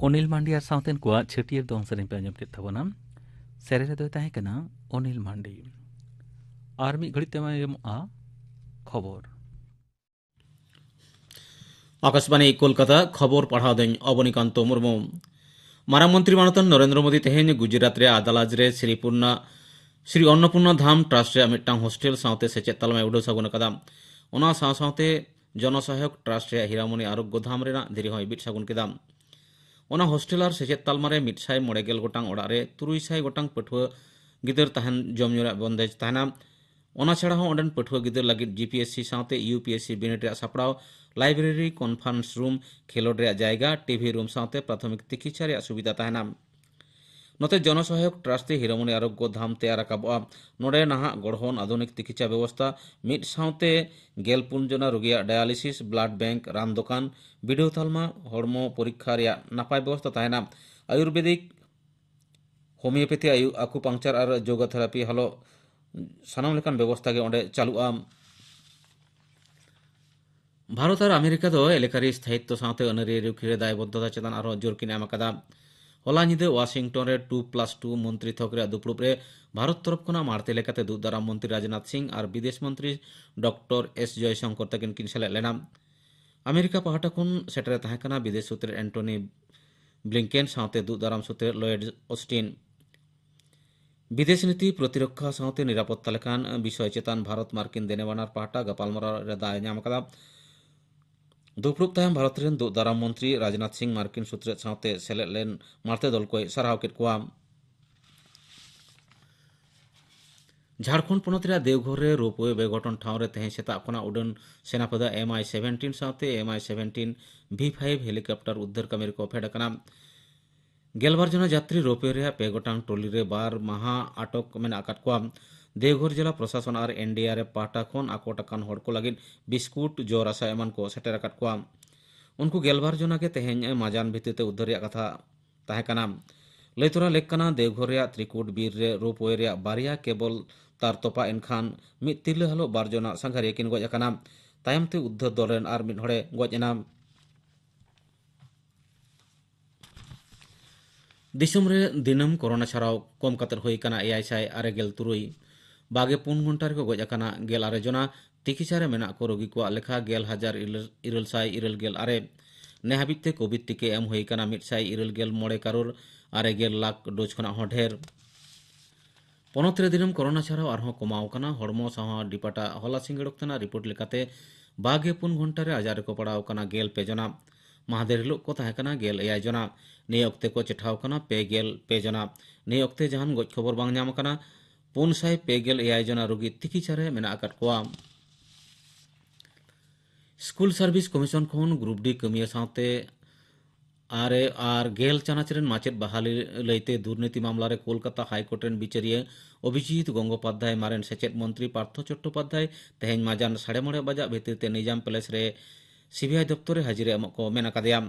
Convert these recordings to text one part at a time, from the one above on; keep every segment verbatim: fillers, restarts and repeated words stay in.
ᱚᱱᱤᱞ ᱢᱟᱱᱰᱤ ᱟᱨ ᱥᱟᱶᱛᱮᱱ ᱠᱚᱣᱟᱜ ᱪᱷᱟᱹᱴᱭᱟᱹᱨ ᱫᱚᱝ ᱥᱮᱨᱮᱧ ᱯᱮ ᱟᱸᱡᱚᱢ ᱠᱮᱫ ᱛᱟᱵᱚᱱᱟ᱾ ᱥᱮᱨᱮᱧ ᱨᱮᱫᱚᱭ ᱛᱟᱦᱮᱸ ᱠᱟᱱᱟ ᱚᱱᱤᱞ ᱢᱟᱱᱰᱤ᱾ ᱟᱨ ᱢᱤᱫ ᱜᱷᱟᱹᱲᱤᱡ ᱛᱮ ᱟᱸᱡᱚᱢᱚᱜᱼᱟ ᱠᱷᱚᱵᱚᱨ᱾ ᱟᱠᱟᱥᱵᱟᱱᱤ ᱠᱳᱞᱠᱟᱛᱟ, ᱠᱷᱚᱵᱚᱨ ᱯᱟᱲᱦᱟᱣ ᱫᱟᱹᱧ ᱚᱵᱚᱱᱤᱠᱟᱱᱛᱚ ᱢᱩᱨᱢᱩ᱾ ᱢᱟᱨᱟᱝ ᱢᱚᱱᱛᱨᱤ ᱢᱟᱱᱚᱛᱟᱱ ᱱᱚᱨᱮᱱᱫᱨᱚ ᱢᱳᱫᱤ ᱛᱮᱦᱮᱧ ᱜᱩᱡᱽᱨᱟᱴ ᱨᱮ ᱟᱫᱟᱞᱟᱡᱽ ᱨᱮ ᱥᱨᱤ ᱯᱩᱨᱱᱟ, ᱥᱨᱤ ᱚᱱᱱᱚᱯᱩᱨᱱᱟ ᱫᱷᱟᱢ ᱴᱨᱟᱥᱴ ᱨᱮᱭᱟᱜ ᱢᱤᱫᱴᱟᱝ ᱦᱳᱥᱴᱮᱞ ᱥᱟᱶᱛᱮ ᱥᱮᱪᱮᱫ ᱛᱟᱞᱢᱟᱭ ᱩᱰᱟᱹᱣ ᱥᱟᱹᱜᱩᱱ ᱟᱠᱟᱫᱟ᱾ ᱚᱱᱟ ᱥᱟᱶ ᱥᱟᱶᱛᱮ ᱡᱚᱱᱚ ᱥᱚᱦᱟᱭᱚᱠ ᱴᱨᱟᱥᱴ ᱨᱮᱭᱟᱜ ᱦᱤᱨᱟᱢᱚᱱᱤ ᱟᱨᱳᱜᱽᱜᱚ ᱫᱷᱟᱢ ᱨᱮᱱᱟᱜ ᱫᱷᱤᱨᱤ ᱦᱚᱸᱭ ᱵᱤᱫ ᱥᱟᱹᱜᱩᱱ ᱠᱮᱫᱟ᱾ ᱚᱱᱟ ᱦᱳᱥᱴᱮᱞ ᱟᱨ ᱥᱮᱪᱮᱫ ᱛᱟᱞᱢᱟ ᱨᱮ ᱢᱤᱫ ᱥᱟᱭ ᱢᱚᱬᱮ ᱜᱮᱞ ᱜᱚᱴᱟᱝ ᱚᱲᱟᱜ ᱨᱮ ᱛᱩᱨᱩᱭ ᱥᱟᱭ ᱜᱚᱴᱟᱝ ᱯᱟᱹᱴᱷᱩᱣᱟᱹ ᱜᱤᱫᱟᱹᱨ ᱛᱟᱦᱮᱱ ᱡᱚᱢ ᱧᱩ ᱨᱮᱭᱟᱜ ᱵᱚᱱᱫᱮᱡᱽ ᱛᱟᱦᱮᱱᱟ᱾ ᱚᱱᱟ ᱪᱷᱟᱲᱟ ᱦᱚᱸ ᱚᱸᱰᱮᱱ ᱯᱟᱹᱴᱷᱩᱣᱟᱹ ᱜᱤᱫᱟᱹᱨ ᱞᱟᱹᱜᱤᱫ ᱡᱤ ᱯᱤ ᱮᱥ ᱥᱤ ᱥᱟᱶᱛᱮ ᱤᱭᱩ ᱯᱤ ᱮᱥ ᱥᱤ ᱵᱤᱱᱤᱰ ᱨᱮᱭᱟᱜ ᱥᱟᱯᱲᱟᱣ, ᱞᱟᱭᱵᱨᱮᱨᱤ, ᱠᱚᱱᱯᱷᱟᱨᱮᱱᱥ ᱨᱩᱢ, ᱠᱷᱮᱞᱳᱰ ᱨᱮᱭᱟᱜ ᱡᱟᱭᱜᱟ, ᱴᱤ ᱵᱷᱤ ᱨᱩᱢ ᱥᱟᱶᱛᱮ ᱯᱨᱟᱛᱷᱚᱢᱤᱠ ᱛᱤᱠᱤᱪᱷᱟ ᱨᱮᱭᱟᱜ ᱥᱩᱵᱤᱫᱷᱟ ᱛᱟᱦᱮᱱᱟ᱾ ᱱᱚᱛᱮ ᱡᱚᱱᱚ ᱥᱚᱦᱟᱭᱚᱠ ᱴᱨᱟᱥᱴ ᱛᱮ ᱦᱤᱨᱟᱢᱚᱱᱤ ᱟᱨᱳᱜᱽᱜᱚ ᱫᱷᱟᱢ ᱛᱮᱭᱟᱨ ᱨᱟᱠᱟᱵᱚᱜᱼᱟ᱾ ᱱᱚᱰᱮ ᱱᱟᱦᱟᱜ ᱜᱚᱲᱦᱚᱱ ᱟᱫᱷᱩᱱᱤᱠ ᱛᱤᱠᱤᱪᱷᱟ ᱵᱮᱵᱚᱥᱛᱷᱟ, ᱢᱤᱫ ᱥᱟᱶᱛᱮ ᱜᱮᱞ ᱯᱩᱱ ᱡᱚᱱᱟ ᱨᱩᱜᱤᱭᱟᱜ ᱰᱟᱭᱟᱞᱤᱥᱤᱥ, ᱵᱞᱟᱰ ᱵᱮᱝᱠ, ᱨᱟᱱ ᱫᱚᱠᱟᱱ, ᱵᱤᱰᱟᱹᱣ ᱛᱟᱞᱢᱟ, ᱦᱚᱲᱢᱚ ᱯᱚᱨᱤᱠᱠᱷᱟ ᱨᱮᱭᱟᱜ ᱱᱟᱯᱟᱭ ᱵᱮᱵᱚᱥᱛᱷᱟ ᱛᱟᱦᱮᱱᱟ᱾ ᱟᱭᱩᱨᱵᱮᱫᱤᱠ, ᱦᱳᱢᱤᱭᱳᱯᱮᱛᱷᱤ, ᱟᱭᱩ-, ᱟᱠᱩᱯᱟᱝᱪᱟᱨ ᱟᱨ ᱡᱳᱜᱟ ᱛᱷᱮᱨᱟᱯᱤ ᱦᱚᱞᱚ ᱥᱟᱱᱟᱢ ᱞᱮᱠᱟᱱ ᱵᱮᱵᱚᱥᱛᱷᱟ ᱜᱮ ᱚᱸᱰᱮ ᱪᱟᱹᱞᱩᱜᱼᱟ᱾ ᱵᱷᱟᱨᱚᱛ ᱟᱨ ᱟᱢᱮᱨᱤᱠᱟ ᱫᱚ ᱮᱞᱟᱠᱟᱨᱤ ᱥᱛᱷᱟᱭᱤᱛᱛᱚ ᱥᱟᱶᱛᱮ ᱟᱹᱱᱟᱹᱨᱤ ᱨᱩᱠᱷᱤᱭᱟᱹ ᱨᱮ ᱫᱟᱭᱵᱚᱫᱽᱫᱷᱚᱛᱟ ᱪᱮᱛᱟᱱ ᱟᱨᱦᱚᱸ ᱡᱳᱨ ᱠᱤᱱ ᱮᱢ ᱟᱠᱟᱫᱟ᱾ ᱦᱚᱞᱟ ᱧᱤᱫᱟᱹ ᱣᱟᱥᱤᱝᱴᱚᱱ ᱨᱮ ᱴᱩ ᱯᱞᱟᱥ ᱴᱩ ᱢᱚᱱᱛᱨᱤ ᱛᱷᱚᱠ ᱨᱮᱭᱟᱜ ᱫᱩᱯᱲᱩᱵ ᱨᱮ ᱵᱷᱟᱨᱚᱛ ᱛᱚᱨᱚᱯ ᱠᱷᱚᱱᱟᱜ ᱢᱟᱬᱛᱮ ᱞᱮᱠᱟᱛᱮ ᱫᱩᱜ ᱫᱟᱨᱟᱢ ᱢᱚᱱᱛᱨᱤ ᱨᱟᱡᱽᱱᱟᱛᱷ ᱥᱤᱝ ᱟᱨ ᱵᱤᱫᱮᱥ ᱢᱚᱱᱛᱨᱤ ᱰᱚᱠᱴᱚᱨ ᱮᱥ ᱡᱚᱭᱥᱚᱝᱠᱚᱨ ᱛᱟᱹᱠᱤᱱ ᱠᱤᱱ ᱥᱮᱞᱮᱫ ᱞᱮᱱᱟ᱾ ᱟᱢᱮᱨᱤᱠᱟ ᱯᱟᱦᱴᱟ ᱠᱷᱚᱱ ᱥᱮᱴᱮᱨ ᱛᱟᱦᱮᱸ ᱠᱟᱱᱟ ᱵᱤᱫᱮᱥ ᱥᱚᱪᱤᱵᱽ ᱮᱱᱴᱚᱱᱤ ᱵᱞᱤᱝᱠᱮᱱ ᱥᱟᱶᱛᱮ ᱫᱩᱜ ᱫᱟᱨᱟᱢ ᱥᱚᱪᱤᱵᱽ ᱞᱚᱭᱮᱰ ᱚᱥᱴᱤᱱ᱾ ᱵᱤᱫᱮᱥ ᱱᱤᱛᱤ, ᱯᱨᱚᱛᱤᱨᱚᱠᱠᱷᱟ ᱥᱟᱶᱛᱮ ᱱᱤᱨᱟᱯᱚᱛᱛᱟ ᱞᱮᱠᱟᱱ ᱵᱤᱥᱚᱭ ᱪᱮᱛᱟᱱ ᱵᱷᱟᱨᱚᱛ ᱢᱟᱨᱠᱤᱱ ᱫᱮᱱᱮᱵᱟᱱᱟᱨ ᱯᱟᱦᱴᱟ ᱜᱟᱯᱟᱞᱢᱟᱨᱟᱣ ᱨᱮ ᱫᱟᱣ ᱮ ᱧᱟᱢ ᱟᱠᱟᱫᱟ᱾ ᱫᱩᱯᱲᱩᱵ ᱛᱟᱭᱚᱢ ᱵᱷᱟᱨᱚᱛ ᱨᱮᱱ ᱫᱩᱜ ᱫᱟᱨᱟᱢ ᱢᱚᱱᱛᱨᱤ ᱨᱟᱡᱽᱱᱟᱛᱷ ᱥᱤᱝ ᱢᱟᱨᱠᱤᱱ ᱥᱩᱛᱨᱮᱫ ᱥᱟᱶᱛᱮ ᱥᱮᱞᱮᱫ ᱞᱮᱱ ᱢᱟᱬᱛᱮ ᱫᱚᱞ ᱠᱚᱭ ᱥᱟᱨᱦᱟᱣ ᱠᱮᱫ ᱠᱚᱣᱟ᱾ ᱡᱷᱟᱲᱠᱷᱚᱸᱰ ᱯᱚᱱᱚᱛ ᱨᱮᱭᱟᱜ ᱫᱮᱣᱜᱷᱚᱨ ᱨᱮ ᱨᱳᱯᱣᱮ ᱵᱮᱜᱷᱚᱴᱚᱱ ᱴᱷᱟᱶ ᱨᱮ ᱛᱮᱦᱮᱧ ᱥᱮᱛᱟᱜ ᱠᱷᱚᱱᱟᱜ ᱩᱰᱟᱹᱱ ᱥᱮᱱᱟᱯᱷᱟᱹᱫᱟ ᱮᱢ ᱟᱭ ᱥᱮᱵᱷᱮᱱᱴᱤᱱ ᱥᱟᱶᱛᱮ ᱮᱢ ᱟᱭ ᱥᱮᱵᱷᱮᱱᱴᱤᱱ ᱵᱷᱤ ᱯᱷᱟᱭᱤᱵᱷ ᱦᱮᱞᱤᱠᱚᱯᱴᱟᱨ ᱩᱫᱽᱫᱷᱟᱹᱨ ᱠᱟᱹᱢᱤ ᱨᱮᱠᱚ ᱯᱷᱮᱰ ᱟᱠᱟᱱᱟ᱾ ᱜᱮᱞᱵᱟᱨ ᱡᱚᱱᱟ ᱡᱟᱛᱨᱤ ᱨᱳᱯᱣᱮ ᱨᱮᱭᱟᱜ ᱯᱮ ᱜᱚᱴᱟᱝ ᱴᱚᱞᱤ ᱨᱮ ᱵᱟᱨ ᱢᱟᱦᱟ ᱟᱴᱚᱠ ᱢᱮᱱᱟᱜ ᱟᱠᱟᱫ ᱠᱚᱣᱟ᱾ ᱫᱮᱣᱜᱷᱚᱨ ᱡᱮᱞᱟ ᱯᱨᱚᱥᱟᱥᱚᱱ ᱟᱨ ᱮᱱ ᱰᱤ ᱟᱨ ᱮᱯᱷ ᱯᱟᱦᱴᱟ ᱠᱷᱚᱱ ᱟᱠᱚᱴ ᱟᱠᱟᱱ ᱦᱚᱲ ᱠᱚ ᱞᱟᱹᱜᱤᱫ ᱵᱤᱥᱠᱩᱴ, ᱡᱚ ᱨᱟᱥᱟ ᱮᱢᱟᱱ ᱠᱚ ᱥᱮᱴᱮᱨ ᱟᱠᱟᱫ ᱠᱚᱣᱟ᱾ ᱩᱱᱠᱩ ᱜᱮᱞᱵᱟᱨ ᱡᱚᱱᱟ ᱜᱮ ᱛᱮᱦᱮᱧ ᱢᱟᱡᱟᱱ ᱵᱷᱤᱛᱤᱨ ᱛᱮ ᱩᱫᱽᱫᱷᱟᱹᱨ ᱨᱮᱭᱟᱜ ᱠᱟᱛᱷᱟ ᱛᱟᱦᱮᱸ ᱠᱟᱱᱟ᱾ ᱞᱟᱹᱭ ᱛᱚᱨᱟ ᱞᱮᱠ ᱠᱟᱱᱟ, ᱫᱮᱣᱜᱷᱚᱨ ᱨᱮᱭᱟᱜ ᱛᱨᱤᱠᱩᱴ ᱵᱤᱨ ᱨᱮ ᱨᱳᱯᱣᱮ ᱨᱮᱭᱟᱜ ᱵᱟᱨᱭᱟ ᱠᱮᱵᱚᱞ ᱛᱟᱨ ᱛᱚᱯᱟᱜ ᱮᱱ ᱠᱷᱟᱱ ᱢᱤᱫ ᱛᱤᱨᱞᱟᱹ ᱦᱟᱞᱚ ᱵᱟᱨ ᱡᱚᱱᱟ ᱥᱟᱸᱜᱷᱟᱨᱤᱭᱟᱹ ᱠᱤᱱ ᱜᱚᱡ ᱟᱠᱟᱱᱟ᱾ ᱛᱟᱭᱚᱢ ᱛᱮ ᱩᱫᱽᱫᱷᱟᱹᱨ ᱫᱚᱞ ᱨᱮᱱ ᱟᱨ ᱢᱤᱫ ᱦᱚᱲᱮ ᱜᱚᱡ ᱮᱱᱟ᱾ ᱫᱤᱥᱚᱢ ᱨᱮ ᱫᱤᱱᱟᱹᱢ ᱠᱚᱨᱳᱱᱟ ᱪᱷᱟᱨᱟᱣ ᱠᱚᱢ ᱠᱟᱛᱮ ᱦᱩᱭ ᱟᱠᱟᱱᱟ ᱮᱭᱟᱭ ᱥᱟᱭ ᱟᱨᱮ ᱜᱮᱞ ᱛᱩᱨᱩᱭ᱾ ᱵᱟᱜᱮ ᱯᱩᱱ ᱜᱷᱚᱱᱴᱟ ᱨᱮᱠᱚ ᱜᱚᱡ ᱟᱠᱟᱱᱟ ᱜᱮᱞ ᱟᱨᱮ ᱡᱚᱱᱟ᱾ ᱛᱤᱠᱤᱪᱷᱟ ᱨᱮ ᱢᱮᱱᱟᱜ ᱠᱚ ᱨᱳᱜᱤ ᱠᱚᱣᱟᱜ ᱞᱮᱠᱷᱟ ᱜᱮᱞ ᱦᱟᱡᱟᱨ ᱤᱨᱟᱹᱞ ᱥᱟᱭ ᱤᱨᱟᱹᱞ ᱜᱮᱞ ᱟᱨᱮ᱾ ᱱᱮ ᱦᱟᱹᱵᱤᱡ ᱛᱮ ᱠᱳᱵᱷᱤᱰ ᱴᱤᱠᱟᱹ ᱮᱢ ᱦᱩᱭ ᱟᱠᱟᱱᱟ ᱢᱤᱫ ᱥᱟᱭ ᱤᱨᱟᱹᱞ ᱜᱮᱞ ᱢᱚᱬᱮ ᱠᱟᱨᱳᱲ ᱟᱨᱮ ᱜᱮᱞ ᱞᱟᱠᱷ ᱰᱳᱡᱽ ᱠᱷᱚᱱᱟᱜ ᱦᱚᱸ ᱰᱷᱮᱨ᱾ ᱯᱚᱱᱚᱛ ᱨᱮ ᱫᱤᱱᱟᱹᱢ ᱠᱚᱨᱳᱱᱟ ᱪᱷᱟᱨᱟᱣ ᱟᱨᱦᱚᱸ ᱠᱚᱢᱟᱣ ᱠᱟᱱᱟ᱾ ᱦᱚᱲᱢᱚ ᱥᱟᱶᱟᱨ ᱰᱤᱯᱟᱨᱴ ᱟᱜ ᱦᱚᱞᱟ ᱥᱤᱸᱜᱟᱹᱲ ᱚᱠᱛᱮᱱᱟᱜ ᱨᱤᱯᱳᱨᱴ ᱞᱮᱠᱟᱛᱮ, ᱵᱟᱜᱮ ᱯᱩᱱ ᱜᱷᱚᱱᱴᱟ ᱨᱮ ᱟᱡᱟᱨ ᱨᱮᱠᱚ ᱯᱟᱲᱟᱣ ᱠᱟᱱᱟ ᱜᱮᱞ ᱯᱮ ᱡᱚᱱᱟ᱾ ᱢᱟᱦᱫᱮᱨ ᱦᱤᱞᱳᱜ ᱠᱚ ᱛᱟᱦᱮᱸ ᱠᱟᱱᱟ ᱜᱮᱞ ᱮᱭᱟᱭ ᱡᱚᱱᱟ᱾ ᱱᱤᱭᱟᱹ ᱚᱠᱛᱮ ᱠᱚ ᱪᱮᱴᱷᱟᱣ ᱠᱟᱱᱟ ᱯᱮ ᱜᱮᱞ ᱯᱮ ᱡᱚᱱᱟ᱾ ᱱᱤᱭᱟᱹ ᱚᱠᱛᱮ ᱡᱟᱦᱟᱱ ᱜᱚᱡ ᱠᱷᱚᱵᱚᱨ ᱵᱟᱝ ᱧᱟᱢ ᱟᱠᱟᱱᱟ᱾ ᱯᱩᱱ ᱥᱟᱭ ᱯᱮ ᱜᱮᱞ ᱮᱭᱟᱭ ᱡᱚᱱᱟ ᱨᱳᱜᱤ ᱛᱤᱠᱤᱪᱷᱟ ᱨᱮ ᱢᱮᱱᱟᱜ ᱟᱠᱟᱫ ᱠᱚᱣᱟ᱾ ᱥᱠᱩᱞ ᱥᱟᱨᱵᱷᱤᱥ ᱠᱚᱢᱤᱥᱚᱱ ᱠᱷᱚᱱ ᱜᱨᱩᱯ ᱰᱤ ᱠᱟᱹᱢᱤᱭᱟᱹ ᱥᱟᱶᱛᱮ ᱟᱨᱮ ᱟᱨ ᱜᱮᱞ ᱪᱟᱱᱟᱪ ᱨᱮᱱ ᱢᱟᱪᱮᱫ ᱵᱟᱦᱟᱞᱤ ᱞᱟᱹᱭᱛᱮ ᱫᱩᱨᱱᱤᱛᱤ ᱢᱟᱢᱞᱟ ᱨᱮ ᱠᱳᱞᱠᱟᱛᱟ ᱦᱟᱭᱠᱳᱨᱴ ᱨᱮᱱ ᱵᱤᱪᱟᱹᱨᱤᱭᱟᱹ ᱚᱵᱷᱤᱡᱤᱛ ᱜᱚᱝᱜᱳᱯᱟᱫᱽᱫᱷᱟᱭ ᱢᱟᱨᱮᱱ ᱥᱮᱪᱮᱫ ᱢᱚᱱᱛᱨᱤ ᱯᱟᱨᱛᱷᱚ ᱪᱚᱴᱴᱳᱯᱟᱫᱽᱫᱷᱟᱭ ᱛᱮᱦᱮᱧ ᱢᱟᱡᱟᱱ ᱥᱟᱲᱮ ᱢᱚᱬᱮ ᱵᱟᱡᱟᱜ ᱵᱷᱤᱛᱤᱨ ᱛᱮ ᱱᱤᱡᱟᱢ ᱯᱮᱞᱮᱥ ᱨᱮ ᱥᱤᱵᱤᱟᱭ ᱫᱚᱯᱛᱚᱨ ᱨᱮ ᱦᱟᱹᱡᱤᱨ ᱮ ᱮᱢᱚᱜ ᱠᱚ ᱢᱮᱱ ᱟᱠᱟᱫᱮᱭᱟ᱾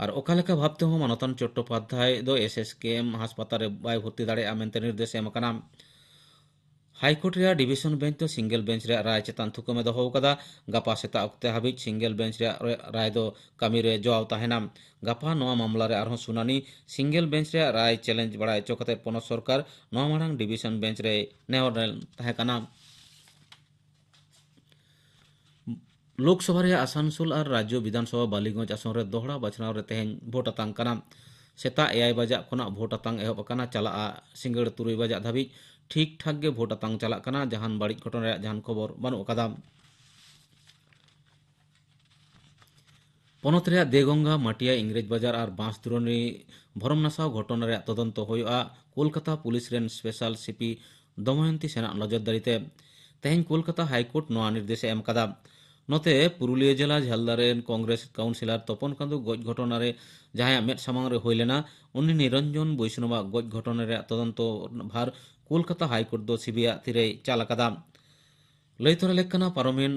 ᱟᱨ ᱚᱠᱟ ᱞᱮᱠᱟ ᱵᱷᱟᱵᱽ ᱛᱮᱦᱚᱸ ᱢᱟᱱᱚᱛᱟᱱ ᱪᱚᱴᱴᱳᱯᱟᱫᱽᱫᱷᱟᱭ ᱫᱚ ᱮᱥ ᱮᱥ ᱠᱮ ᱮᱢ ᱦᱟᱥᱯᱟᱛᱟᱞ ᱨᱮ ᱵᱟᱭ ᱵᱷᱚᱨᱛᱤ ᱫᱟᱲᱮᱭᱟᱜᱼᱟ ᱢᱮᱱᱛᱮ ᱱᱤᱨᱫᱮᱥ ᱮᱢ ᱟᱠᱟᱱᱟ᱾ ᱦᱟᱭᱠᱳᱨᱴ ᱨᱮᱭᱟᱜ ᱰᱤᱵᱤᱥᱚᱱ ᱵᱮᱧᱪ ᱫᱚ ᱥᱤᱝᱜᱮᱞ ᱵᱮᱧᱪ ᱨᱮᱭᱟᱜ ᱨᱟᱭ ᱪᱮᱛᱟᱱ ᱛᱷᱩᱠᱟᱹᱢ ᱮ ᱫᱚᱦᱚ ᱟᱠᱟᱫᱟ᱾ ᱜᱟᱯᱟ ᱥᱮᱛᱟᱜ ᱚᱠᱛᱮ ᱦᱟᱹᱵᱤᱡ ᱥᱤᱝᱜᱮᱞ ᱵᱮᱧᱪ ᱨᱮᱭᱟᱜ ᱨᱟᱭ ᱫᱚ ᱠᱟᱹᱢᱤ ᱨᱮ ᱡᱚᱣᱟᱣ ᱛᱟᱦᱮᱱᱟ᱾ ᱜᱟᱯᱟ ᱱᱚᱣᱟ ᱢᱟᱢᱞᱟ ᱨᱮ ᱟᱨᱦᱚᱸ ᱥᱩᱱᱟᱱᱤ᱾ ᱥᱤᱝᱜᱮᱞ ᱵᱮᱧᱪ ᱨᱮᱭᱟᱜ ᱨᱟᱭ ᱪᱮᱞᱮᱧᱡᱽ ᱵᱟᱲᱟᱭ ᱦᱚᱪᱚ ᱠᱟᱛᱮ ᱯᱚᱱᱚᱛ ᱥᱚᱨᱠᱟᱨ ᱱᱚᱣᱟ ᱢᱟᱲᱟᱝ ᱰᱤᱵᱤᱥᱚᱱ ᱵᱮᱧᱪ ᱨᱮᱭ ᱱᱮᱦᱚᱨ ᱞᱮᱱ ᱛᱟᱦᱮᱸ ᱠᱟᱱᱟ᱾ ᱞᱳᱠᱥᱚᱵᱷᱟ ᱨᱮᱭᱟᱜ ᱟᱥᱟᱱᱥᱳᱞ ᱟᱨ ᱨᱟᱡᱽᱡᱚ ᱵᱤᱫᱷᱟᱱᱥᱚᱵᱷᱟ ᱵᱟᱞᱤᱜᱚᱸᱡᱽ ᱟᱥᱚᱱ ᱨᱮ ᱫᱚᱦᱲᱟ ᱵᱟᱪᱷᱱᱟᱣ ᱨᱮ ᱛᱮᱦᱮᱧ ᱵᱷᱳᱴ ᱟᱛᱟᱝ ᱠᱟᱱᱟ᱾ ᱥᱮᱛᱟᱜ ᱮᱭᱟᱭ ᱵᱟᱡᱟᱜ ᱠᱷᱚᱱᱟᱜ ᱵᱷᱳᱴ ᱟᱛᱟᱝ ᱮᱦᱚᱵ ᱟᱠᱟᱱᱟ, ᱪᱟᱞᱟᱜᱼᱟ ᱥᱤᱸᱜᱟᱹᱲ ᱛᱩᱨᱩᱭ ᱵᱟᱡᱟᱜ ᱫᱷᱟᱹᱵᱤᱡ᱾ ᱴᱷᱤᱠ ᱴᱷᱟᱠ ᱜᱮ ᱵᱷᱳᱴ ᱟᱛᱟᱝ ᱪᱟᱞᱟᱜ ᱠᱟᱱᱟ, ᱡᱟᱦᱟᱱ ᱵᱟᱹᱲᱤᱡ ᱜᱷᱚᱴᱚᱱᱟ ᱨᱮᱭᱟᱜ ᱡᱟᱦᱟᱱ ᱠᱷᱚᱵᱚᱨ ᱵᱟᱹᱱᱩᱜ ᱟᱠᱟᱫᱟ᱾ ᱯᱚᱱᱚᱛ ᱨᱮᱭᱟᱜ ᱫᱮᱜᱚᱝᱜᱟ, ᱢᱟᱴᱤᱭᱟ, ᱤᱝᱨᱮᱡᱽ ᱵᱟᱡᱟᱨ ᱟᱨ ᱵᱟᱸᱥᱫᱩᱨᱟᱱᱤ ᱵᱷᱚᱨᱚᱢ ᱱᱟᱥᱟᱣ ᱜᱷᱚᱴᱚᱱᱟ ᱨᱮᱭᱟᱜ ᱛᱚᱫᱚᱱᱛᱚ ᱦᱩᱭᱩᱜᱼᱟ᱾ ᱠᱳᱞᱠᱟᱛᱟ ᱯᱩᱞᱤᱥ ᱨᱮᱱ ᱥᱯᱮᱥᱟᱞ ᱥᱤᱯᱤ ᱫᱚᱢᱚᱭᱚᱱᱛᱤ ᱥᱮᱱᱟᱜ ᱱᱚᱡᱚᱨᱫᱟᱨᱤ ᱛᱮ ᱛᱮᱦᱮᱧ ᱠᱳᱞᱠᱟᱛᱟ ᱦᱟᱭᱠᱳᱨᱴ ᱱᱚᱣᱟ ᱱᱤᱨᱫᱮᱥ ᱮ ᱮᱢ ᱠᱟᱫᱟ᱾ ᱱᱚᱛᱮ, ᱯᱩᱨᱩᱞᱤᱭᱟᱹ ᱡᱮᱞᱟ ᱡᱷᱟᱞᱫᱟ ᱨᱮᱱ ᱠᱚᱝᱜᱨᱮᱥ ᱠᱟᱣᱩᱱᱥᱤᱞᱟᱨ ᱛᱚᱯᱚᱱ ᱠᱟᱱᱫᱩ ᱜᱚᱡ ᱜᱷᱚᱴᱚᱱᱟ ᱨᱮ ᱡᱟᱦᱟᱸᱭᱟᱜ ᱢᱮᱫ ᱥᱟᱢᱟᱝ ᱨᱮ ᱦᱩᱭ ᱞᱮᱱᱟ, ᱩᱱᱤ ᱱᱤᱨᱚᱧᱡᱚᱱ ᱵᱳᱭᱥᱱᱚᱵᱟᱜ ᱜᱚᱡ ᱜᱷᱚᱴᱚᱱᱟ ᱨᱮᱭᱟᱜ ᱛᱚᱫᱚᱱᱛᱚ ᱵᱷᱟᱨ ᱠᱳᱞᱠᱟᱛᱟ ᱦᱟᱭᱠᱳᱨᱴ ᱫᱚ ᱥᱤᱵᱤᱟᱭ ᱟᱜ ᱛᱤᱨᱮᱭ ᱪᱟᱞ ᱟᱠᱟᱫᱟ᱾ ᱞᱟᱹᱭ ᱛᱚᱨᱟ ᱞᱮᱠ ᱠᱟᱱᱟ, ᱯᱟᱨᱚᱢᱮᱱ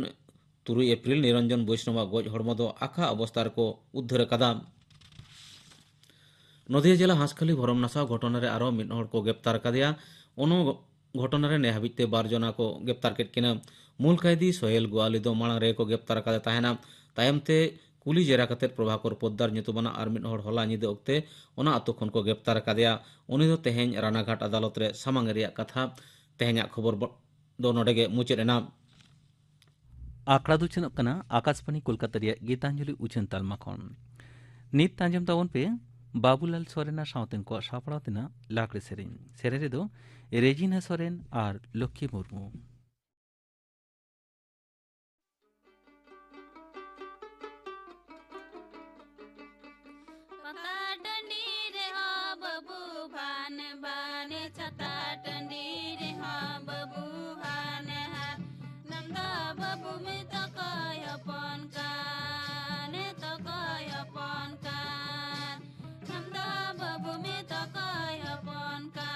ᱛᱩᱨᱩᱭ ᱮᱯᱨᱤᱞ ᱱᱤᱨᱚᱧᱡᱚᱱ ᱵᱳᱭᱥᱱᱚᱵᱟᱜ ᱜᱚᱡ ᱦᱚᱲᱢᱚ ᱫᱚ ᱟᱠᱟ ᱚᱵᱚᱥᱛᱟ ᱨᱮᱠᱚ ᱩᱫᱽᱫᱷᱟᱹᱨ ᱟᱠᱟᱫᱟ᱾ ᱱᱚᱫᱤᱭᱟ ᱡᱮᱞᱟ ᱦᱟᱸᱥᱠᱷᱟᱹᱞᱤ ᱵᱷᱚᱨᱚᱢ ᱱᱟᱥᱟᱣ ᱜᱷᱚᱴᱚᱱᱟ ᱨᱮ ᱟᱨᱚ ᱢᱤᱫ ᱦᱚᱲ ᱠᱚ ᱜᱨᱮᱯᱛᱟᱨ ᱟᱠᱟᱫᱮᱭᱟ᱾ ᱚᱱᱟ ᱜᱷᱚᱴᱚᱱᱟ ᱨᱮ ᱱᱮ ᱦᱟᱹᱵᱤᱡ ᱛᱮ ᱵᱟᱨ ᱡᱚᱱᱟ ᱠᱚ ᱜᱨᱮᱯᱛᱟᱨ ᱠᱮᱫ ᱠᱤᱱᱟ᱾ ᱢᱩᱞ ᱠᱟᱭᱫᱤ ᱥᱳᱦᱮᱞ ᱜᱳᱣᱟᱞᱤ ᱫᱚ ᱢᱟᱲᱟᱝ ᱨᱮᱜᱮ ᱠᱚ ᱜᱨᱮᱯᱛᱟᱨ ᱟᱠᱟᱫᱮ ᱛᱟᱦᱮᱱᱟ᱾ ᱛᱟᱭᱚᱢ ᱛᱮ ᱠᱩᱞᱤ ᱡᱮᱨᱟ ᱠᱟᱛᱮ ᱯᱨᱚᱵᱷᱟᱠᱚᱨ ᱯᱚᱫᱽᱫᱟᱨ ᱧᱩᱛᱩᱢᱟᱱᱟᱜ ᱟᱨ ᱢᱤᱫ ᱦᱚᱲ ᱦᱚᱞᱟ ᱧᱤᱫᱟᱹ ᱚᱠᱛᱮ ᱚᱱᱟ ᱟᱛᱳ ᱠᱷᱚᱱ ᱠᱚ ᱜᱨᱮᱯᱛᱟᱨ ᱟᱠᱟᱫᱮᱭᱟ᱾ ᱩᱱᱤ ᱫᱚ ᱛᱮᱦᱮᱧ ᱨᱟᱱᱟᱜᱷᱟᱴ ᱟᱫᱟᱞᱚᱛ ᱨᱮ ᱥᱟᱢᱟᱝ ᱮ ᱨᱮᱭᱟᱜ ᱠᱟᱛᱷᱟ᱾ ᱛᱮᱦᱮᱧᱟᱜ ᱠᱷᱚᱵᱚᱨ ᱵᱚ-, ᱫᱚ ᱱᱚᱰᱮ ᱜᱮ ᱢᱩᱪᱟᱹᱫ ᱮᱱᱟ᱾ ᱟᱠᱷᱲᱟ ᱫᱚ ᱩᱪᱷᱟᱹᱱᱚᱜ ᱠᱟᱱᱟ ᱟᱠᱟᱥᱵᱟᱬᱤ ᱠᱳᱞᱠᱟᱛᱟ ᱨᱮᱭᱟᱜ ᱜᱤᱛᱟᱧᱡᱚᱞᱤ ᱩᱪᱷᱟᱹᱱ ᱛᱟᱞᱢᱟ ᱠᱷᱚᱱ᱾ ᱱᱤᱛ ᱟᱸᱡᱚᱢ ᱛᱟᱵᱚᱱ ᱯᱮ ᱵᱟᱵᱩᱞᱟᱞ ᱥᱚᱨᱮᱱ ᱟᱨ ᱥᱟᱶᱛᱮᱱ ᱠᱚᱣᱟᱜ ᱥᱟᱯᱲᱟᱣ ᱛᱮᱱᱟᱜ ᱞᱟᱜᱽᱲᱮ ᱥᱮᱨᱮᱧ᱾ ᱥᱮᱨᱮᱧ ᱨᱮᱫᱚ ᱨᱮᱡᱤᱱᱟ ᱥᱚᱨᱮᱱ ᱟᱨ ᱞᱚᱠᱠᱷᱤ ᱢᱩᱨᱢᱩ᱾ ᱯᱟᱛᱟ ᱴᱟᱺᱰᱤ ᱨᱮᱦᱚᱸ ᱵᱟᱹᱵᱩ ᱵᱷᱟᱱ ᱵᱷᱟᱱ, ᱪᱷᱟᱛᱟ ᱴᱟᱺᱰᱤ ᱨᱮᱦᱚᱸ ᱵᱟᱹᱵᱩ ᱦᱟᱱ ᱦᱟᱱ᱾ ᱱᱟᱢ ᱫᱚ ᱵᱟᱹᱵᱩ ᱢᱤᱫ ᱛᱚᱠᱚᱭ ᱦᱚᱯᱚᱱ ᱠᱟᱱ, ᱛᱚᱠᱚᱭ ᱦᱚᱯᱚᱱ ᱠᱟᱱ᱾ ᱱᱟᱢ ᱫᱚ ᱵᱟᱹᱵᱩ ᱢᱤᱫ ᱛᱚᱠᱚᱭ ᱦᱚᱯᱚᱱ ᱠᱟᱱ᱾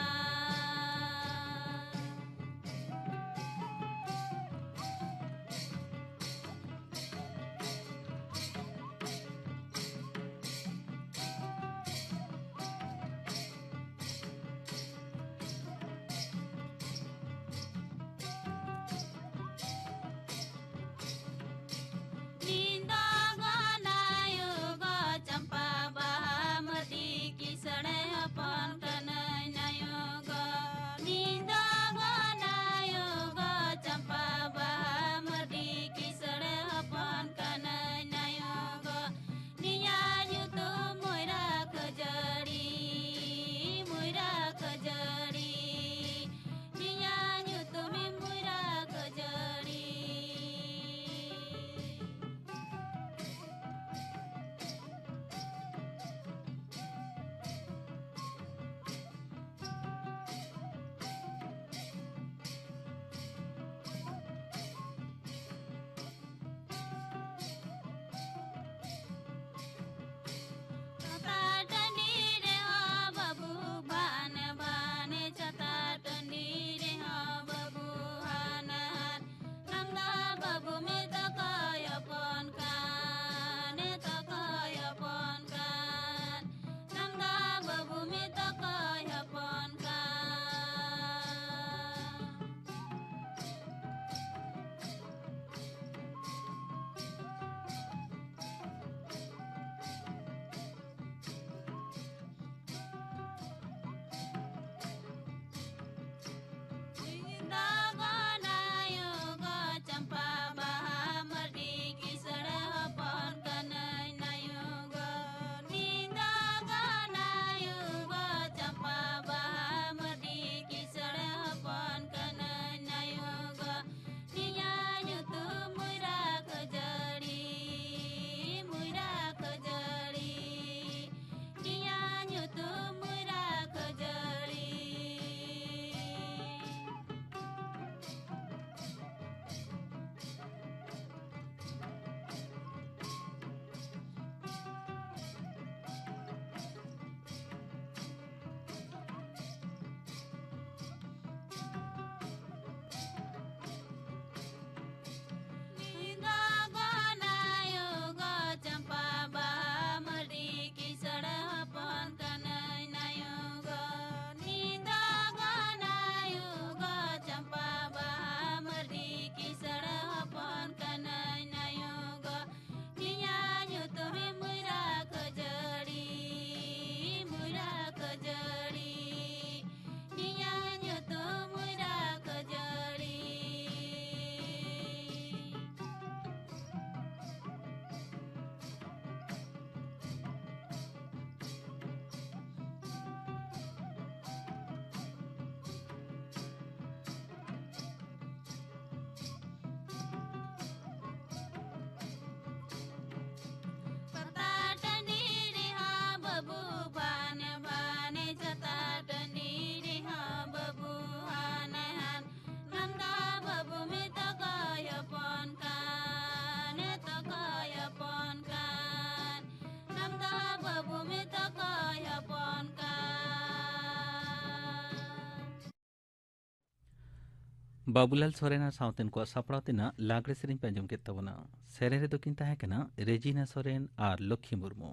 ᱵᱟᱵᱩᱞᱟᱞ ᱥᱚᱨᱮᱱ ᱟᱨ ᱥᱟᱶᱛᱮᱱ ᱠᱚᱣᱟᱜ ᱥᱟᱯᱲᱟᱣ ᱛᱮᱱᱟᱜ ᱞᱟᱜᱽᱲᱮ ᱥᱮᱨᱮᱧ ᱯᱮ ᱟᱸᱡᱚᱢ ᱠᱮᱫ ᱛᱟᱵᱚᱱᱟ᱾ ᱥᱮᱨᱮᱧ ᱨᱮᱫᱚ ᱠᱤᱱ ᱛᱟᱦᱮᱸ ᱠᱟᱱᱟ ᱨᱮᱡᱤᱱᱟ ᱥᱚᱨᱮᱱ ᱟᱨ ᱞᱚᱠᱠᱷᱤ ᱢᱩᱨᱢᱩ᱾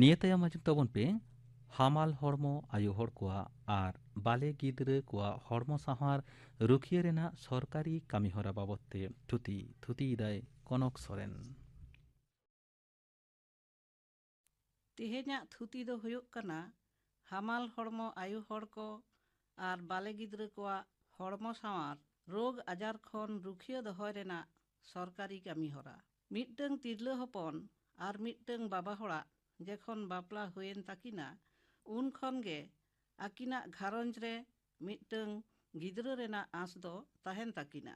ᱱᱤᱭᱟᱹ ᱛᱟᱭᱚᱢ ᱟᱸᱡᱚᱢ ᱛᱟᱵᱚᱱ ᱯᱮ ᱦᱟᱢᱟᱞ ᱦᱚᱲᱢᱚ ᱟᱭᱳ ᱦᱚᱲ ᱠᱚᱣᱟᱜ ᱟᱨ ᱵᱟᱞᱮ ᱜᱤᱫᱽᱨᱟᱹ ᱠᱚᱣᱟᱜ ᱦᱚᱲᱢᱚ ᱥᱟᱶᱟᱨ ᱨᱩᱠᱷᱤᱭᱟᱹ ᱨᱮᱱᱟᱜ ᱥᱚᱨᱠᱟᱨᱤ ᱠᱟᱹᱢᱤᱦᱚᱨᱟ ᱵᱟᱵᱚᱫ ᱛᱮ ᱛᱷᱩᱛᱤ᱾ ᱛᱷᱩᱛᱤᱭᱮᱫᱟᱭ ᱠᱚᱱᱚᱠ ᱥᱚᱨᱮᱱ᱾ ᱛᱮᱦᱮᱧᱟᱜ ᱛᱷᱩᱛᱤ ᱫᱚ ᱦᱩᱭᱩᱜ ᱠᱟᱱᱟ ᱦᱟᱢᱟᱞ ᱦᱚᱲᱢᱚ ᱟᱭᱳ ᱦᱚᱲ ᱠᱚ ᱟᱨ ᱵᱟᱞᱮ ᱜᱤᱫᱽᱨᱟᱹ ᱠᱚᱣᱟᱜ ᱦᱚᱲᱢᱚ ᱥᱟᱶᱟᱨ ᱨᱳᱜᱽ ᱟᱡᱟᱨ ᱠᱷᱚᱱ ᱨᱩᱠᱷᱤᱭᱟᱹ ᱫᱚᱦᱚᱭ ᱨᱮᱱᱟᱜ ᱥᱚᱨᱠᱟᱨᱤ ᱠᱟᱹᱢᱤ ᱦᱚᱨᱟ᱾ ᱢᱤᱫᱴᱟᱝ ᱛᱤᱨᱞᱟᱹ ᱦᱚᱯᱚᱱ ᱟᱨ ᱢᱤᱫᱴᱟᱝ ᱵᱟᱵᱟ ᱦᱚᱲᱟᱜ ᱡᱚᱠᱷᱚᱱ ᱵᱟᱯᱞᱟ ᱦᱩᱭᱮᱱ ᱛᱟᱹᱠᱤᱱᱟ, ᱩᱱ ᱠᱷᱚᱱ ᱜᱮ ᱟᱹᱠᱤᱱᱟᱜ ᱜᱷᱟᱨᱚᱸᱡᱽ ᱨᱮ ᱢᱤᱫᱴᱟᱝ ᱜᱤᱫᱽᱨᱟᱹ ᱨᱮᱱᱟᱜ ᱟᱸᱥ ᱫᱚ ᱛᱟᱦᱮᱱ ᱛᱟᱹᱠᱤᱱᱟ᱾